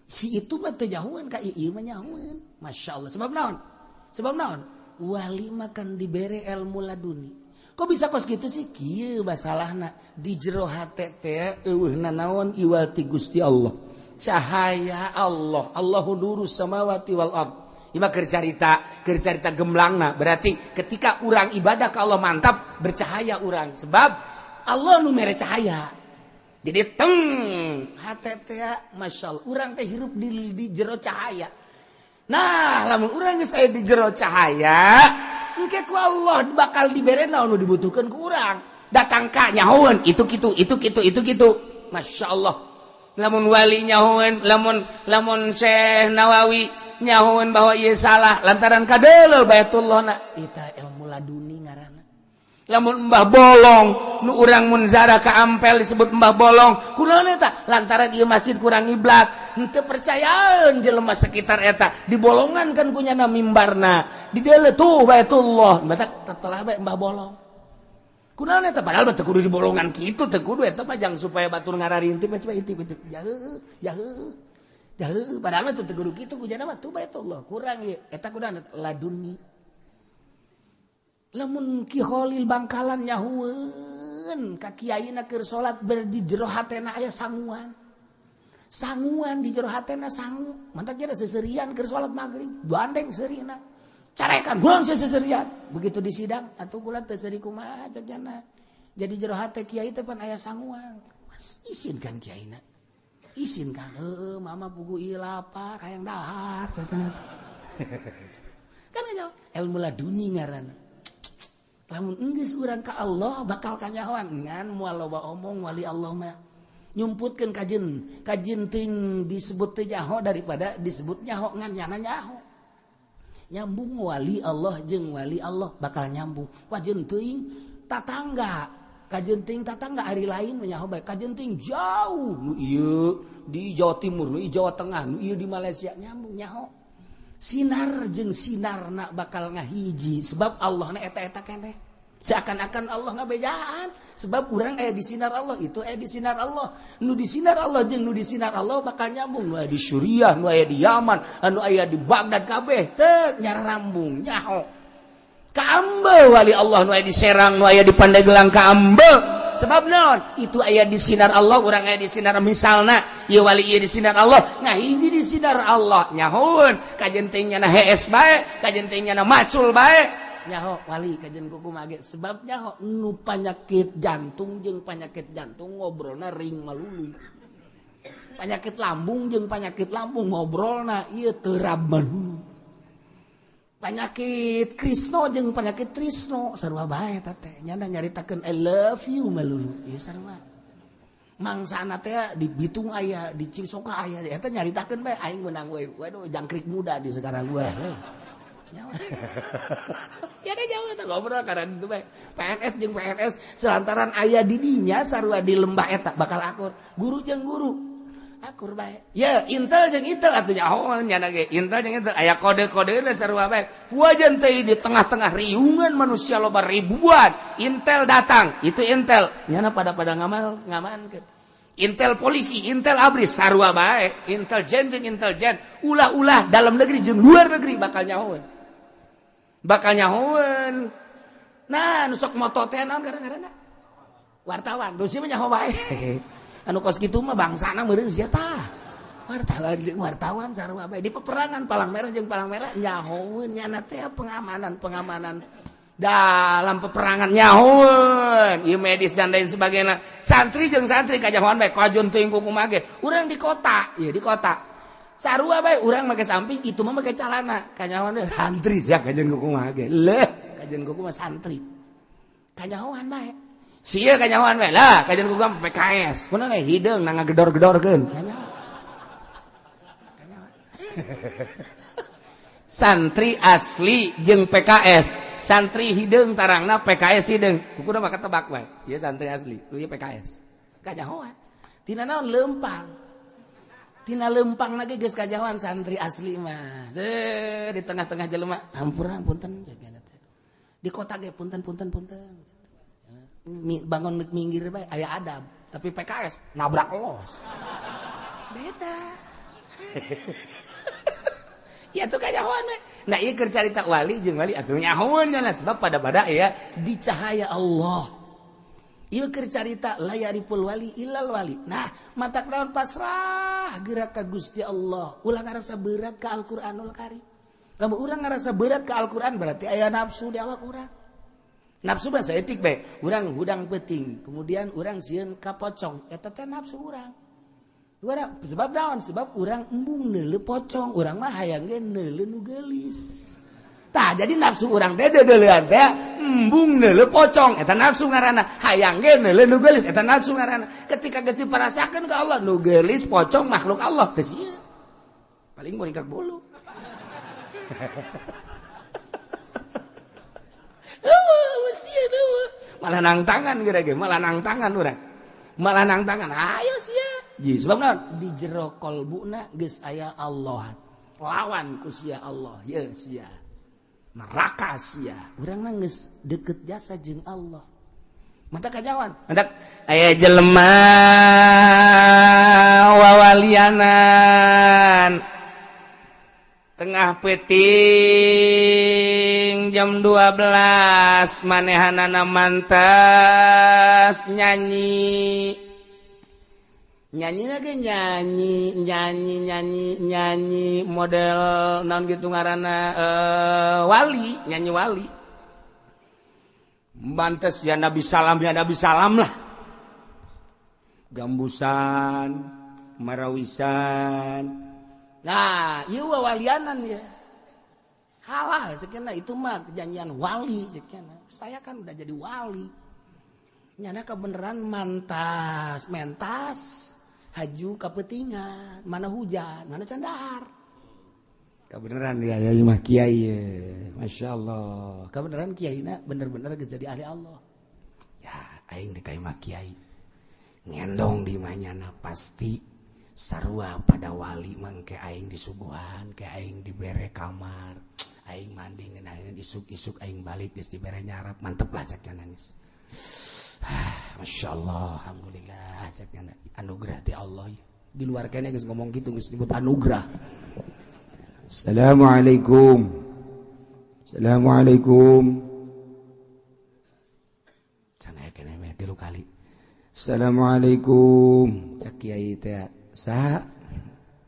Si itu mah teu nyahoeun ka ieu mah nyahoeun. Masyaallah. Sebab naon? Sebab naon? Wali mah kan dibere ilmu laduni. Kok bisa kos kitu sih? Kieu masalahna di jero hate teh eueuhna naon iwal ti Gusti Allah. Cahaya Allah. Allahu nurus samawati wal ard. Ima keur carita gemlangna. Berarti ketika urang ibadah ke Allah mantap, bercahaya urang. Sebab Allah nu mere cahaya. Jadi teng hate teh masyaallah urang teh hirup di jero cahaya. Nah, lamun urang geus aya di jero cahaya, engke ku Allah bakal dibere naon nu dibutuhkeun ku urang. Datang ka nyahoeun itu kitu, itu kitu, itu kitu. Masyaallah. Lamun wali nyahoeun, lamun Syekh Nawawi nyahoeun bahwa ieu salah lantaran kadeuleu Baitullah na eta ilmu laduni ngaranna. Lamun Mbah Bolong nu urang mun zara ka Ampel disebut Mbah Bolong kunaon eta lantaran ieu masjid kurang ngiblat henteu percayaan jelema sekitar eta dibolongan kan ku nyana mimbarna di deuleu tuh Baitullah batak telah bae Mbah Bolong kunaon eta padahal teu kudu dibolongan kitu teu kudu eta mah jang supaya batur ngararinti coba intip intip jauh jauh jauh padahal mah teu kudu kitu ku nyana mah tuh Baitullah kurang ieu eta kunaon laduni. Lamun Ki Kholil Bangkalan nyahueun ka kiaina keur salat ber di jero hatena aya sanguan. Sanguan di jero hatena sangu. Mantak nya seserian keur salat magrib, gandeng seurina. Carekan gulung seserian. Begitu di sidang atuh kula teu seuri kumaha cek jana. Jadi jero hate kiai teh pan aya sanguan. Mas isinkan kiaina. Isinkan heueuh mama pugu ieu lapar hayang dahar. Kan nyaho ilmu laduni ngaranna. Lamun enggeus urang ka Allah bakal kanyahoan ngan moal loba omong wali Allah mah. Nyumputkeun kajen, kajen teuing disebut teu nyaho daripada disebut nyaho ngan nyana nyaho. Nyambung wali Allah jeung wali Allah bakal nyambung. Kajen teuing tatangga, kajen teuing tatangga ari lain nyaho bae. Kajen teuing jauh nu ieu di Jawa Timur, nu ieu Jawa Tengah, nu ieu di Malaysia nyambung nyaho. Sinar jeung sinarna bakal ngahiji sebab Allahna eta-eta keneh. Seakan-akan Allah ngabejaan sebab urang aya di sinar Allah, itu aya di sinar Allah. Nu di sinar Allah jeung nu di sinar Allah bakal nyambung. Nu aya di Suriah, nu aya di Yaman, anu aya di Baghdad kabeh teu nyarambung nyaho. Kaambe wali Allah nu aya di Serang, nu aya di Pandeglang kaambe. Sebab naon? Itu aya di sinar Allah, urang aya di sinar misalna, ieu wali ieu di sinar Allah, ngahiji di sinar Allah nyahoeun. Kajen teh nyana hees bae, kajen teh nyana macul bae. Nyaho wali kajen kuku mage sebab nyaho nu panyakit jantung jeung panyakit jantung ngobrolna ring malulu. Panyakit lambung jeung panyakit lambung ngobrolna ieu terab malulu. Panyakit Krisno jeung panyakit Trisno sarua bae eta teh. Nyana nyaritakeun I love you malulu. Ieu sarua. Mangsana teh di Bitung aya, di Cisoka aya, eta nyaritakeun bae aing meunang we. Waduh jangkrik muda di sekarang gue. Nyawa. Ya deh jauh eta ngobrol karena itu bae. PNS jeung PNS selantaran aya di dinya sarua di lembah eta bakal akur. Guru jeung guru akur bae. Ya Intel jeung Intel atuh nyaho nyana ge Intel jeung Intel aya kode-kodena sarua bae. Wajan teh di tengah-tengah riungan manusia loba ribuan, Intel datang, itu Intel nyana pada-pada ngamal ngamankeun. Intel polisi, Intel ABRI sarua bae, Inteljen jeung Inteljen, ulah-ulah dalam negeri jeung luar negeri bakal nyahoeun. Bakal nyahoeun. Nah, nu sok moto teh naon gara-garana? Wartawan, dosi mah nyaho bae. Anu kos kitu mah bangsana meureun sia tah. Wartawan jeung wartawan sarua bae di peperangan palang merah jeung palang merah nyahoeun nyana teh pengamanan-pengamanan dalam peperangan nyahoeun, ieu medis dan lain sebagainya. Santri jeung santri kajahoan bae kajon teuing kumaha ge. Urang di kota, ieu di kota. Sarua bae urang make samping itu mah make calana. Kanyahoan santri sia kajen kumaha ge. Leuh, kajen kumaha santri. Kanyahoan bae. Sia kanyahoan bae lah, kajen kumaha PKS. Kunaon we hideung na ngagedor-gedorkeun. Kanyahoan. Kanyahoan. Santri asli jeung PKS. Santri hideung tarangna PKS hideung. Kuku mah ketebak bae. Ieu santri asli, lu ieu PKS. Kanyahoan. Tina naon leumpang. Tina lempang lagi geus kajawan santri asli mah. Di tengah-tengah jelema hampura punten di kota ge punten punten punten. Bangun minggir bae aya adab, tapi PKS nabrak los. Beda. Ya tuh kajawan we. Nah ieu keur carita wali jeung wali atuh nyahoeun nya sebab pada-pada ya di cahaya Allah. Ieu keur carita la yariful wali illal wali. Nah, matak naon pasrah gerak ka Gusti Allah. Ulah ngarasa berat ka Al-Qur'anul Karim. Lamun urang ngarasa berat ka Al-Qur'an berarti aya nafsu di awak urang. Nafsu mah saeutik bae. Urang hudang peuting, kemudian urang sieun ka pocong. Eta teh nafsu urang. Urang sebab naon? Sebab urang embung neuleu pocong, urang mah hayang ge neuleu nu geulis. Tah jadi nafsu urang teh deudeulean teh embung neuleu pocong eta nafsu ngaranna, hayang ge neuleu nu geulis eta nafsu ngaranna. Ketika geus diparasakeun ka Allah nu geulis pocong makhluk Allah teh sieun. Paling muringkak bulu. Eueuh sieun eueuh. Malah nang tangan geura ge, malah nang tangan urang. Malah nang tangan, ayo sia. Ji sebab naon? Di jero kolbuna geus aya Allah. Lawan ku sia Allah, ye sia. Neraka sia. Urang geus deket jasa jeung Allah. Mata kajawan. Hendak aya jelema wawalianan tengah peuting jam 12 manehanana mantas nyanyi. Nyanyi lagi nyanyi nyanyi nyanyi nyanyi model naon gitu ngaranna wali, nyanyi wali. Mantas ya Nabi salam lah. Gambusan, marawisan. Nah, ieu wawalianan ya. Halal sekian itu mah perjanjian wali sekian. Saya kan udah jadi wali. Nyana kebeneran mantas mentas haju kapetingan mana hujan mana candar. Kebeneran ya ya mah kiai ya. Masya Allah. Kebeneran kiaina bener-bener geus jadi ahli Allah. Ya aing deuk ka imah kiai. Ngendong di manyana pasti sarua pada wali mangke aing disuguhan, ke aing dibere kamar, aing mandi ngeunaheun isuk-isuk aing balik geus dibere nyarap, mantep lah cek nangis. Masya Allah, alhamdulillah cek anugerah ti Allah. Di luar kene geus ngomong gitu geus disebut anugerah. Assalamualaikum. Assalamualaikum. Can aya kene meh 3 kali. Assalamualaikum. Cek kiai teh saha?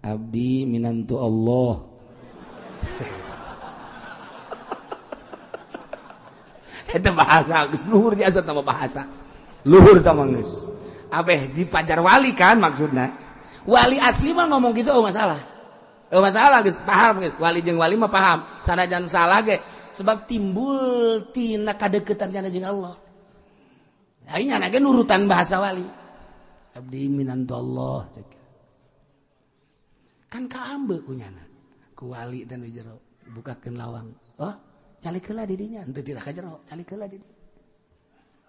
Abdi minantu Allah. Eta bahasa geus luhur jasa tambah bahasa. Luhur tambah geus. Abeh di pajar wali kan maksudna. Wali asli mah ngomong gitu oh masalah. Oh masalah geus paham geus. Wali jeung wali mah paham. Sanajan salah ge sebab timbul tina kadeukeutan cenah jeung Allah. Aing nya ge nurutan bahasa wali. Abdi minantu Allah cek. Kan kaambe ku nyana. Ku wali teh nu jero bukakeun lawang. Oh, calik heula di dinya, henteu tira ka jero, calik heula di dinya.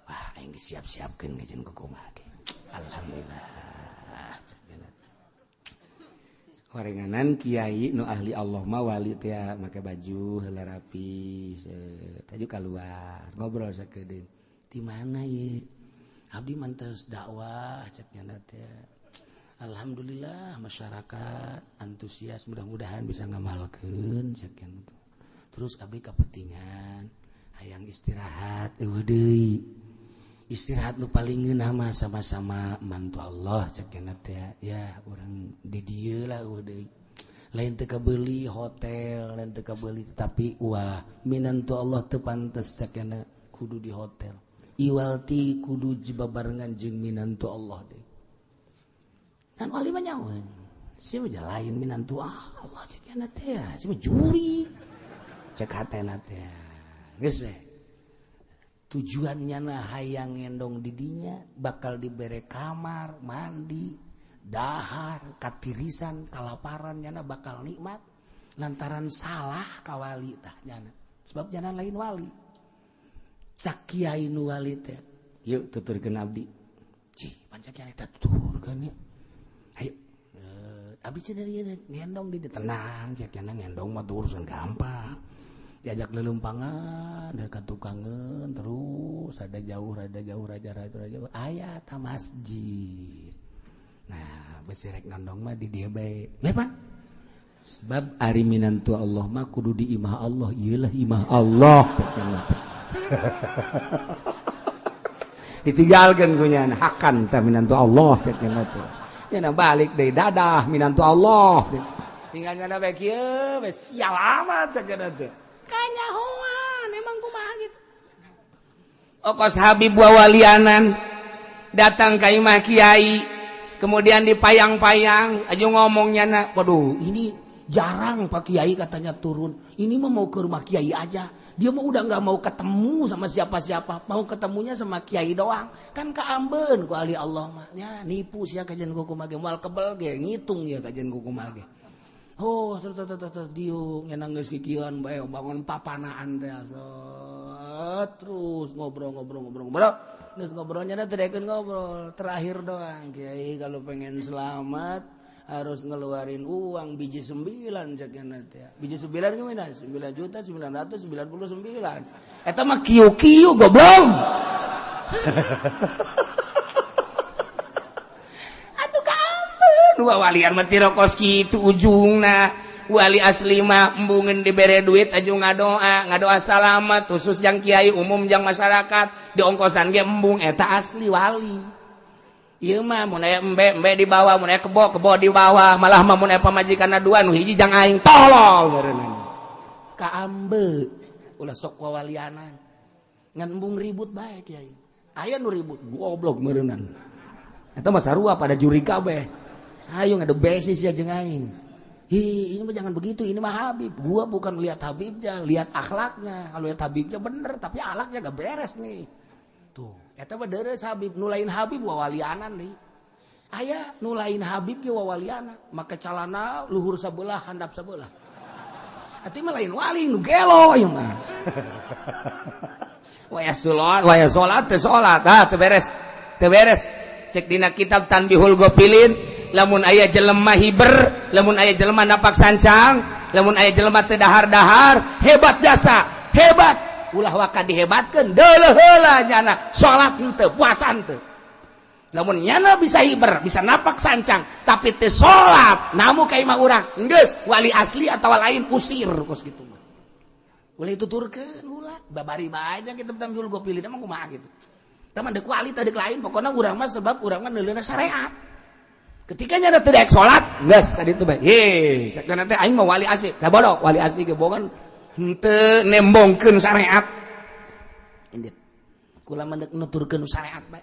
Wah, aing disiap-siapkeun kajen kumaha ge. Alhamdulillah. Horenganan kiai nu ahli Allah mah wali teh make baju heula rapi, taju kaluar, ngobrol sakedeung. Di mana ye? Abdi mantes dakwah cek nyana teh. Alhamdulillah masyarakat antusias, mudah-mudahan bisa ngamalkeun cek nyana. Terus abdi kapentingan hayang istirahat eueuh deui. Istirahat nu paling ngeunah mah sama-sama mantu Allah cek nyana teh. Ya urang di dieu lah eueuh deui. Lain teu kabeuli hotel, lain teu kabeuli tapi wah minantu Allah teu pantes cek nyana kudu di hotel. Iwalti kudu jibabarengan jeung minantu Allah deui. Kan wali mah nyaweun. Sia mah lain minantu Allah cek nyana teh, sia mah juri. Cek hatena teh. Geus we. Tujuannya na hayang ngendong didinya bakal dibere kamar, mandi, dahar, katirisan, kalaparan nyana bakal nikmat lantaran salah ka wali tah nyana. Sebab nyana lain wali. Cak kiai nu wali teh. Yuk tuturkeun abdi. Cih, pancak kiai teh tuturkeun yeuh. Ayo. Abdi cenah ngendong di tenang, cek nyana ngendong mah urusan gampang. Diajak lelumpangan dari tukangan terus ada jauh raja raja aya ta masjid. Nah besi rek ngandong mah di dieu bae lepan sebab ari minantu Allah mah kudu di imah Allah, ieulah imah Allah ditinggalkeun ku nya hakan tah minantu Allah cek nya teh nya balik deui dadah minantu Allah tinggal nya bae kieu bae sial amat cek nya teh kanyahoan emang kumaha gitu. Okos Habib wawalianan datang ka imah kiai kemudian dipayang-payang aju ngomongnya na waduh ini jarang Pak Kiai katanya turun, ini mah mau ke rumah kiai aja, dia mah udah nggak mau ketemu sama siapa-siapa, mau ketemunya sama kiai doang kan kaambeun ku ahli Allah mah nya nipu sia kajian kumaha ge moal kebel ge ngitung ya kajian kumaha ge. Oh, terus diuk nyenang geus kikieuan bae bangun papanaan teh terus ngobrol. Geus ngobrolnya teh daekeun ngobrol. Terakhir doang, kiai kalau pengen selamat harus ngeluarin uang biji 9 cek nya teh. Biji 9 gimana? 9.999.000. Eta mah kieu-kieu goblok. Dua walian mah tirokos kitu ujungna wali asli mah embungeun dibere duit aju ngadoa salamat khusus jang kiai umum jang masyarakat diongkosan ge embung eta asli wali. Ieu mah mun aya embe dibawa mun aya kebo dibawa malah mah mun aya pamajikanna dua nu hiji jang aing tolol ngaranna. Kaambe ulah sok wawalianan ngan embung ribut bae kiai. Aya nu ribut goblok meureunnan. Eta mah sarua pada juri kabeh. Ayo ngadu besis ya jeung aing. Hi, ini mah jangan begitu, ini mah Habib. Gua bukan lihat Habibnya, lihat akhlaknya. Kalau lihat Habibnya bener, tapi akhlaknya gak beres nih. Tuh, eta mah deres Habib, nu lain Habib wawalianan deui. Aya nu lain Habib ge wawaliana, make calana luhur sabelah handap sabelah. Atuh mah lain wali nu gelo ieu mah. Waya salat, waya salat teu salat, ah teu beres. Teu beres. Cek dina kitab Tanbihul Ghafilin, lamun aya jelema hiber, lamun aya jelema napak sancang, lamun aya jelema teu dahar-dahar, hebat jasa, hebat. Ulah waka dihebatkeun, deuleuh heula nyana salat henteu, puasa henteu. Lamun nyana bisa hiber, bisa napak sancang, tapi teu salat, namu ka imah urang, geus wali asli atawa lain usir kos kitu mah. Ulah dituturkeun ulah, babari bae nya kitu Tanbihul Ghafilin mah kumaha kitu. Tah mah deuk wali teh deuk lain, pokona urang mah sebab urang mah neuleuna syariat. Ketika nyana teu daek salat, geus ka ditu bae. Ye, cek teh aing mah wali asli. Tah bodoh, wali asli ge bogan henteu nembongkeun syariat. Indit. Kula mah deuk nuturkeun syariat bae.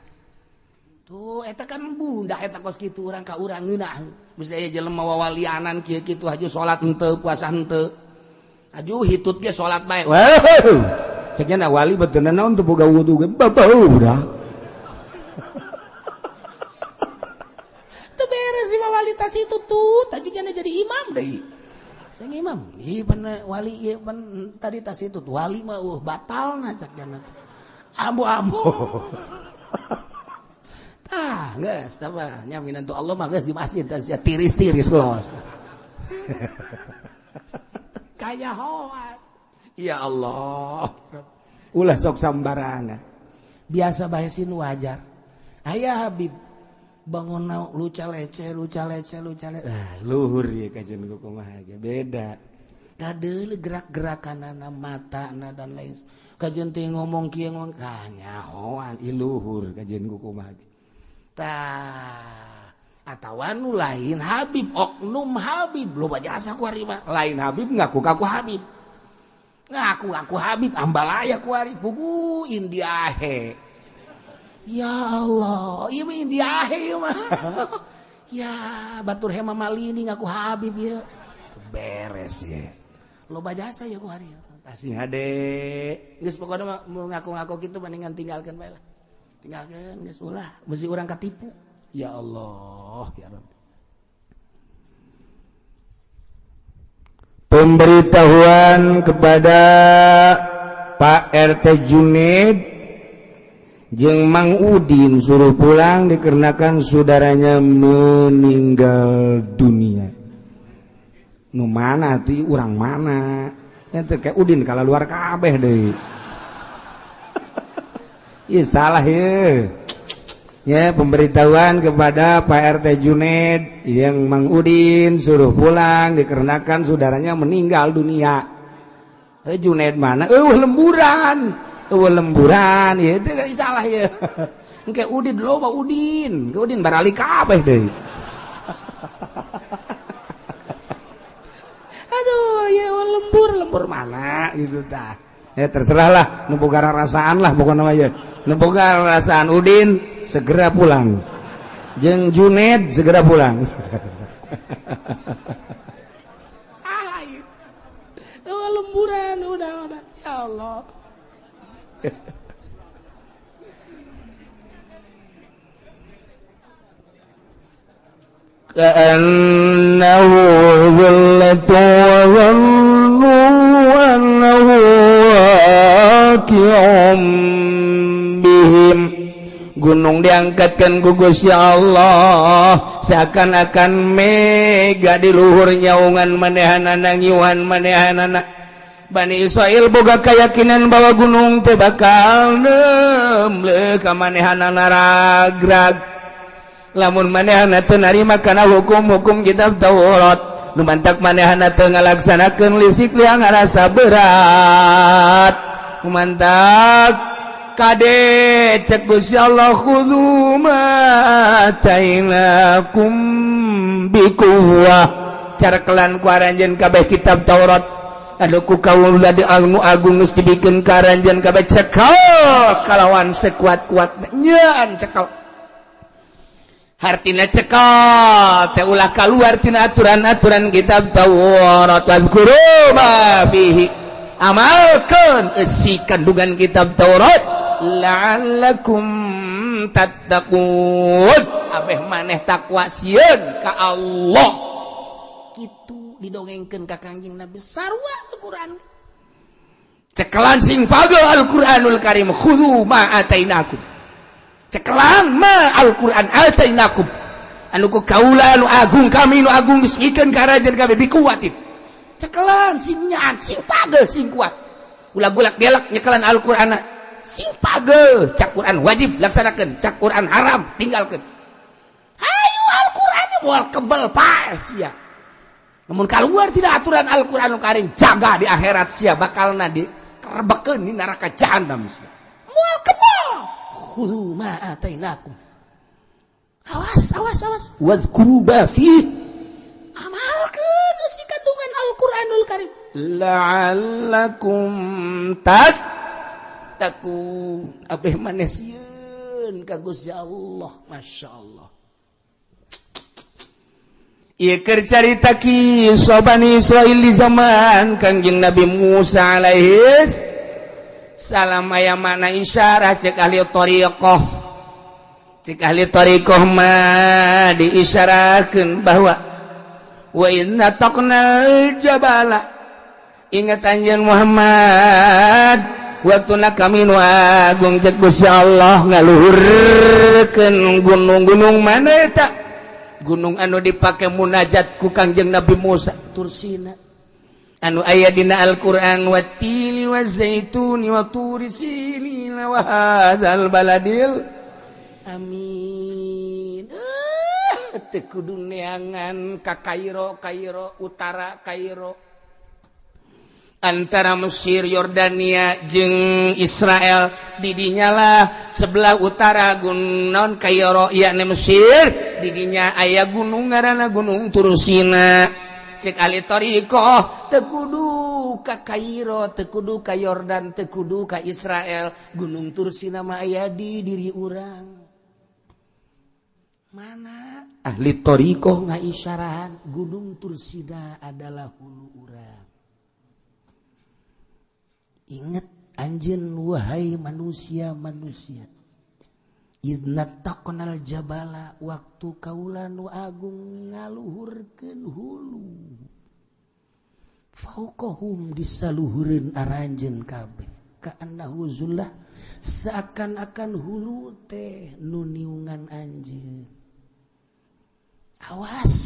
Tuh eta kan bunda eta kos kitu urang ka urang ngeunah. Bisa aya jelema wawalianan kieu kitu haju salat henteu, puasa henteu. Haju hitut ge salat bae. Wah. Cek nya wali beuteunan naon teu boga wudu ge babau udah. Teu beres si wali tas itu tuh, taju nya jadi imam deui. Saya imam, ieu pan wali ieu pan tadi tas itu wali mah batalna cak nya. Ambo-ambo. Ah, geus tah mah nya minantu Allah mah geus di masjid tah sia tiris-tiris los. Kaya hoat. Ya Allah. Ulah sok sambarangan. Biasa bae sin wajar. Aya Habib bangun luca lece luca lece luca lece. Ah, luhur ye kajian kumaha ge beda. Kadeuleu gerak-gerakanana matana dan lain. Kajian teh ngomong kieu ngomong kanyahoan ieu luhur kajian kumaha ge. Tah atawa nu lain Habib oknum Habib loba jasa ku ari mah. Lain Habib ngaku kaku Habib. Ngaku ngaku Habib ambalaya ku ari pugu Indiahe. Ya Allah, ieu mah Indiahe ieu mah. Ya batur hema malini ngaku Habib ieu. Beres ye. Loba jasa ya ku ari. Asih hade. Geus pokona mah ngaku-ngaku kitu mendingan tinggalkeun bae lah. Tinggalkeun geus ulah, bisi urang katipu. Ya Allah, ya Rabbi. Pemberitahuan kepada Pak RT Juned jeung Mang Udin suruh pulang dikarenakan saudaranya meninggal dunia. Nu mana tuh urang mana? Ente kayak Udin kalau luar kabeh deui. Ih salah ye. Ya, pemberitahuan kepada Pak RT Juned yang Mang Udin suruh pulang dikarenakan saudaranya meninggal dunia. Juned mana? Lemburan. Lemburan. Ya itu kan salah ya. Engke Udin loba Udin. Ke Udin barali kabeh deui. Aduh, ya lembur mana gitu tah. Ya terserahlah, nu boga rasaan lah pokokna mah ya. Nu boga rasaan Udin segera pulang. Jeung Juned segera pulang. Salah ieu. Lemburan udah. Ya Allah. كأنه ظلة وظنوا أنه واقع بهم. Gunung diangkatkan ku Gusti Allah seakan-akan mega di luhur nyaungan manehanana ngiuhan manehanana. Bani Israel boga keyakinan bahwa gunung teh bakal nemle ka manehanana ragrag. Lamun manehana teu narima kana hukum-hukum kitab Taurat, nu mantak manehana teu ngalaksanakeun lisik liang ngarasa berat. Nu mantak kade cek Gusti Allah khudzu ma atainakum biquwwah. Carkelan ku aranjeun kabeh kitab Taurat anu ku kaula di anu agung geus dibikeun ka aranjeun kabeh cekel kalawan sekuat-kuatna nyaan cekel. Hartina cekal teh ulah kaluar tina aturan-aturan kitab Taurat. Wazkuru ma fihi, amalkeun eusi kandungan kitab Taurat. La'allakum tattaqun. Abeh maneh takwa sieun ka Allah. Kitu didongengkeun ka Kangjeng Nabi sarua Al-Qur'an. Cekelan sing pagel Al-Qur'anul Karim, khudhu ma atainakum. Cekelan ma Al-Qur'an atainakum. Anu ku kaula anu agung kami nu agung geus mikeun ka aranjeun kabeh bikuwatin. Cekelan sing nyaan sing pagel sing kuat. Ulah gulak gelak nyekelan Al-Qur'an sing pagel. Cak Qur'an wajib laksanakeun, cak Qur'an haram tinggalkeun. Hayu Al-Qur'an moal kebel pae sia. Namun keluar tidak aturan Al-Qur'anul Karim, jaga di akhirat sia bakalna di kerbekeun di neraka jahanam sia. Moal kebel. Khudhu ma atainakum. Awas awas awas. Wadhkuru ma fihi. Amalkeun si kandungan Al-Qur'anul Karim. La'allakum tattaqun. Abeh maneh sieun ka Gusti Allah, masyaallah. Ieu keur carita kisah Bani Israil di zaman Kangjeng Nabi Musa alaihis salam. Aya mana isyarah cek ahli thariqah. Cek ahli thariqah mah diisyarahkeun bahwa wa inna taqnal jabala. Ingat anjeun Muhammad, waktuna kami nu agung cek Gusti Allah ngaluhurkeun gunung-gunung mana eta? Gunung anu dipake munajat ku Kangjeng Nabi Musa Tursina. Anu aya dina Al-Qur'an watini wazaituni wa turi sinina wa hadzal baladil amin. Teu kudu neangan ka Kairo, Kairo utara Kairo. Antara Mesir, Yordania jeung Israel didinyalah sebelah utara gunung Kairo yakni Mesir, didinya aya gunung ngaranna Gunung Tursina. Cek ahli thariqah teu kudu ka Kairo, teu kudu ka Yordan, teu kudu ka Israel, Gunung Tursina mah aya di diri urang. Mana ahli thariqah ngaisyarahan Gunung Tursina adalah hulu urang. Ingat anjeun wahai manusia-manusia. Idna taqnal jabala, waktu kaula nu agung ngaluhurkeun hulu. Fauqahum disaluhureun aranjeun kabeh. Ka'annahu zullah, seakan-akan hulu teh nu niungan anjeun. Awas.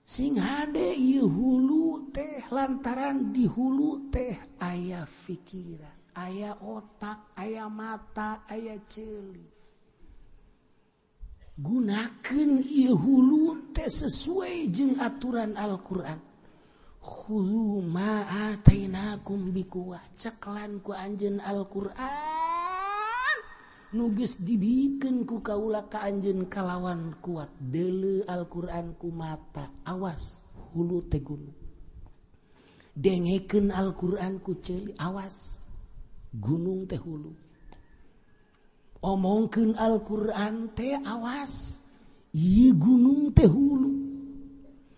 Sing hade ieu hulu teh lantaran di hulu teh aya pikiran, aya otak, aya mata, aya ceuli. Gunakeun ieu hulu teh sesuai jeung aturan Al-Qur'an. Khudhu ma atainakum biquwah, ceklan ku anjeun Al-Qur'an nu geus dibikeun ku kaula ka anjeun kalawan kuat. Deuleu Al-Qur'an ku mata, awas hulu teh gunung. Dengekeun Al-Qur'an ku ceuli, awas gunung teh hulu. Omongkeun Al-Qur'an teh awas ieu gunung teh hulu.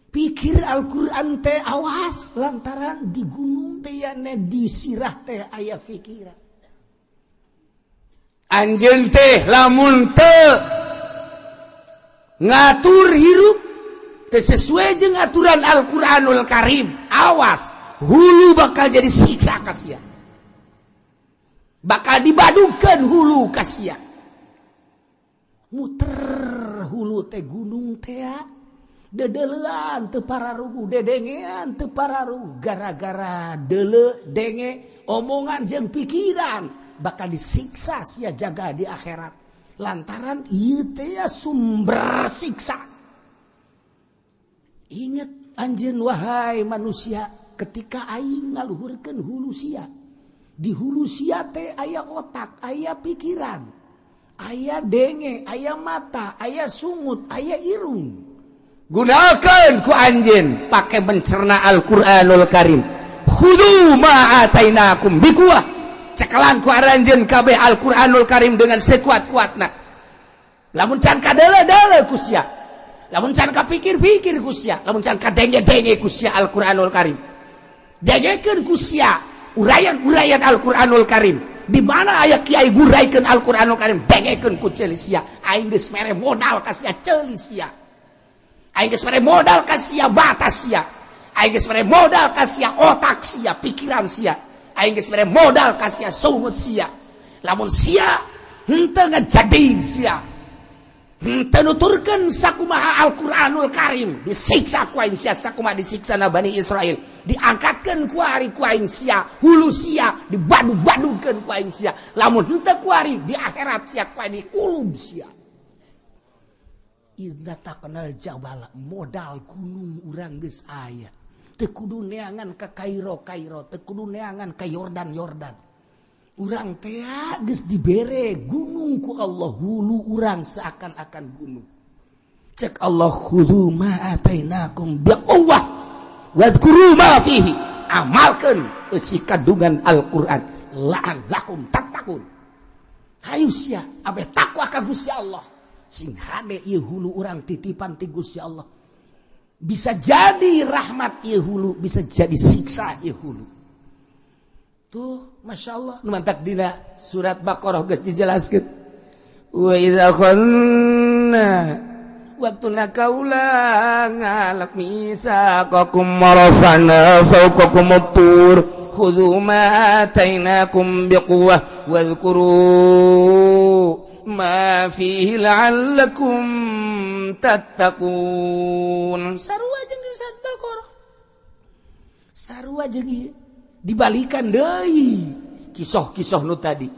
Pikir Al-Qur'an teh awas lantaran di gunung teh yane di sirah teh aya pikiran. Anjeun teh lamun teu ngatur hirup teu sesuai jeung aturan Al-Qur'anul Karim, awas hulu bakal jadi siksa ka sia. Bakal dibadukeun hulu ka sia. Muter hulu teh gunung teh dedelean teu pararuguh, dedengean teu pararuguh, gara-gara deuleu denge omongan jeung pikiran bakal disiksa sia jaga di akhirat lantaran ieu teh sumber siksa. Ingat anjeun wahai manusia, ketika aing ngaluhurkeun hulu sia, di hulu sia teh aya otak, aya pikiran, aya denge, aya mata, aya sungut, aya irung. Gunakan ku anjeun pake mencerna Al-Qur'anul Karim. Khudhu ma atainakum biquwah. Cekelan ku aranjeun kabeh Al-Qur'anul Karim dengan sekuat-kuatna. Lamun can kadeule-deule ku sia, lamun can kapikir-pikir ku sia, lamun can kadenge-denge ku sia Al-Qur'anul Karim. Dengekeun ku sia uraian-uraian Al-Qur'anul Karim. Di mana aya kiai nguraikeun Al-Qur'anul Karim, dengekeun ku ceuli sia. Aing geus mere modal ka sia, ceuli sia. Aing geus mere modal ka sia, mata sia. Aing geus mere modal ka sia, otak sia, pikiran sia. Aing geus mere modal ka sia, sungut sia. Lamun sia henteu ngajading sia, henteu nuturkeun sakumaha Al-Qur'anul Karim, disiksa ku aing sia sakumaha disiksa na Bani Israel. Diangkatkeun ku ari ku aing sia, hulu sia dibadug-badugkeun ku aing sia. Lamun henteu ku ari di akhirat sia ku aing dikulub sia. Idza taqnal jabala, modal gunung urang geus aya. Teu kudu neangan ka Kairo Kairo, teu kudu neangan ka Yordan Yordan. Urang teh geus dibere gunung ku Allah, hulu urang seakan-akan gunung. Cek Allah, khudhu ma atainakum biquwwah wadhkuru ma fihi. Amalkeun eusi kandungan Al-Qur'an la'allakum tattaqun. Hayu sia abeh takwa ka Gusti Allah. Sing hade ieu hulu urang titipan ti Gusti Allah. Bisa jadi rahmat ieu hulu, bisa jadi siksa ieu hulu. Tuh, Masya Allah. Nu mantak dina surat Baqarah geus dijelaskeun. Wa idza khanna waktuna kaula ngalak misaqakum marafana fawqakum tur khudhu ma atainakum biquwwah wadhkuru ma fihi la'allakum tattaqun. Sarua jeung di surat Baqarah. Sarua jeung ieu dibalikan deui kisah-kisah nu tadi.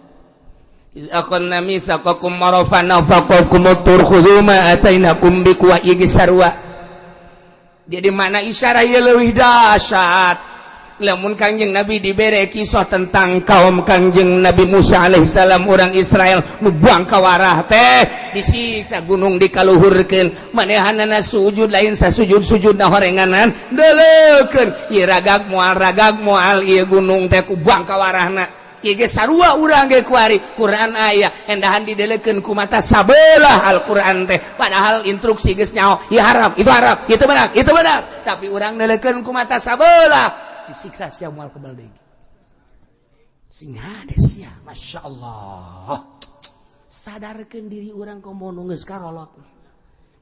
Akhadna mitsaqakum marafana fawqakum tur khudhu ma atainakum biquwwah ieu sarua. Jadi mana isyarah ieu leuwih dahsyat. Lamun Kangjeng Nabi dibere kisah tentang kaum Kangjeng Nabi Musa alaihissalam, orang Israel nu buang kawarah teh disiksa gunung dikaluhurkeun, manehanana sujud lain sasujud-sujudna horenganan deleukeun ieu ragag moal ieu gunung teh ku buang kawarahna. Ieu ge sarua urang ge kuari Quran aya endahan didelekeun ku mata sabelah Al-Qur'an teh, padahal instruksi geus nyaho ieu haram itu haram itu benar itu benar, tapi urang delekeun ku mata sabelah disiksa sia moal kebal deui. Sing hade sia, Masya Allah. Sadarkeun diri urang komo nu geus karolot.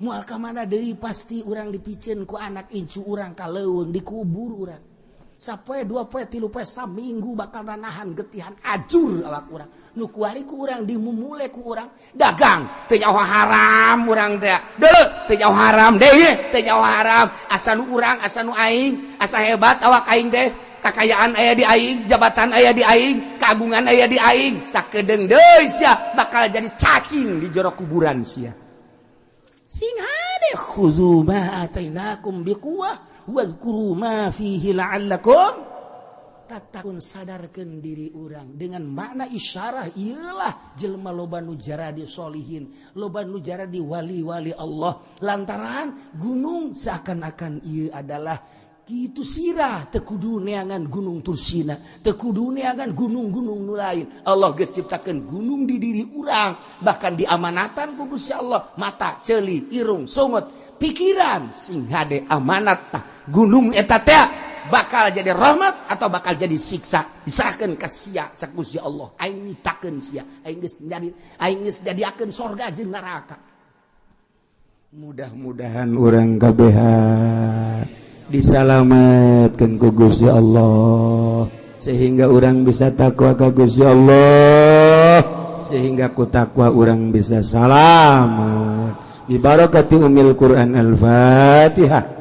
Moal ka mana deui pasti urang dipiceun ku anak incu urang ka leuweung dikubur urang. Sapoe dua poe tilu poe saminggu bakal nahan getihan ajur awak urang. Nu kuari ku urang dimumule ku urang dagang teu nyaho haram urang teh. Deuleu teu nyaho haram deui teu nyaho haram. Asa nu urang asa nu aing, asa hebat awak aing teh. Kakayaan aya di aing, jabatan aya di aing, keagungan aya di aing. Sakedeung deui sia bakal jadi cacing di jero kuburan sia. Sing hade khudzu ma atainakum biquwwah wadhkuru ma fihi la'allakum tattaqun. Sadarkeun diri urang dengan makna isyarah ieulah jelema loba nu jaradi solihin, loba nu jaradi wali-wali Allah, lantaran gunung seakan-akan ieu adalah kitu sirah teu kudu neangan gunung Tursina, teu kudu neangan gunung-gunung nu lain. Allah geus ciptakeun gunung di diri urang, bahkan diamanatan ku Gusti Allah mata, ceuli, irung, sungut, pikiran sing hade amanat tah gunung eta teh bakal jadi rahmat atau bakal jadi siksa, diserahkeun ka sia cak Gusti Allah. Aing nitakeun sia, aing geus jadi aing geus jadiakeun sorga jeung neraka. Mudah-mudahan urang kabehan disalamatkeun ku Gusti Allah sehingga urang bisa takwa ka Gusti Allah, sehingga ku takwa urang bisa salamat. Bi barakati umil Quran. Al-Fatihah.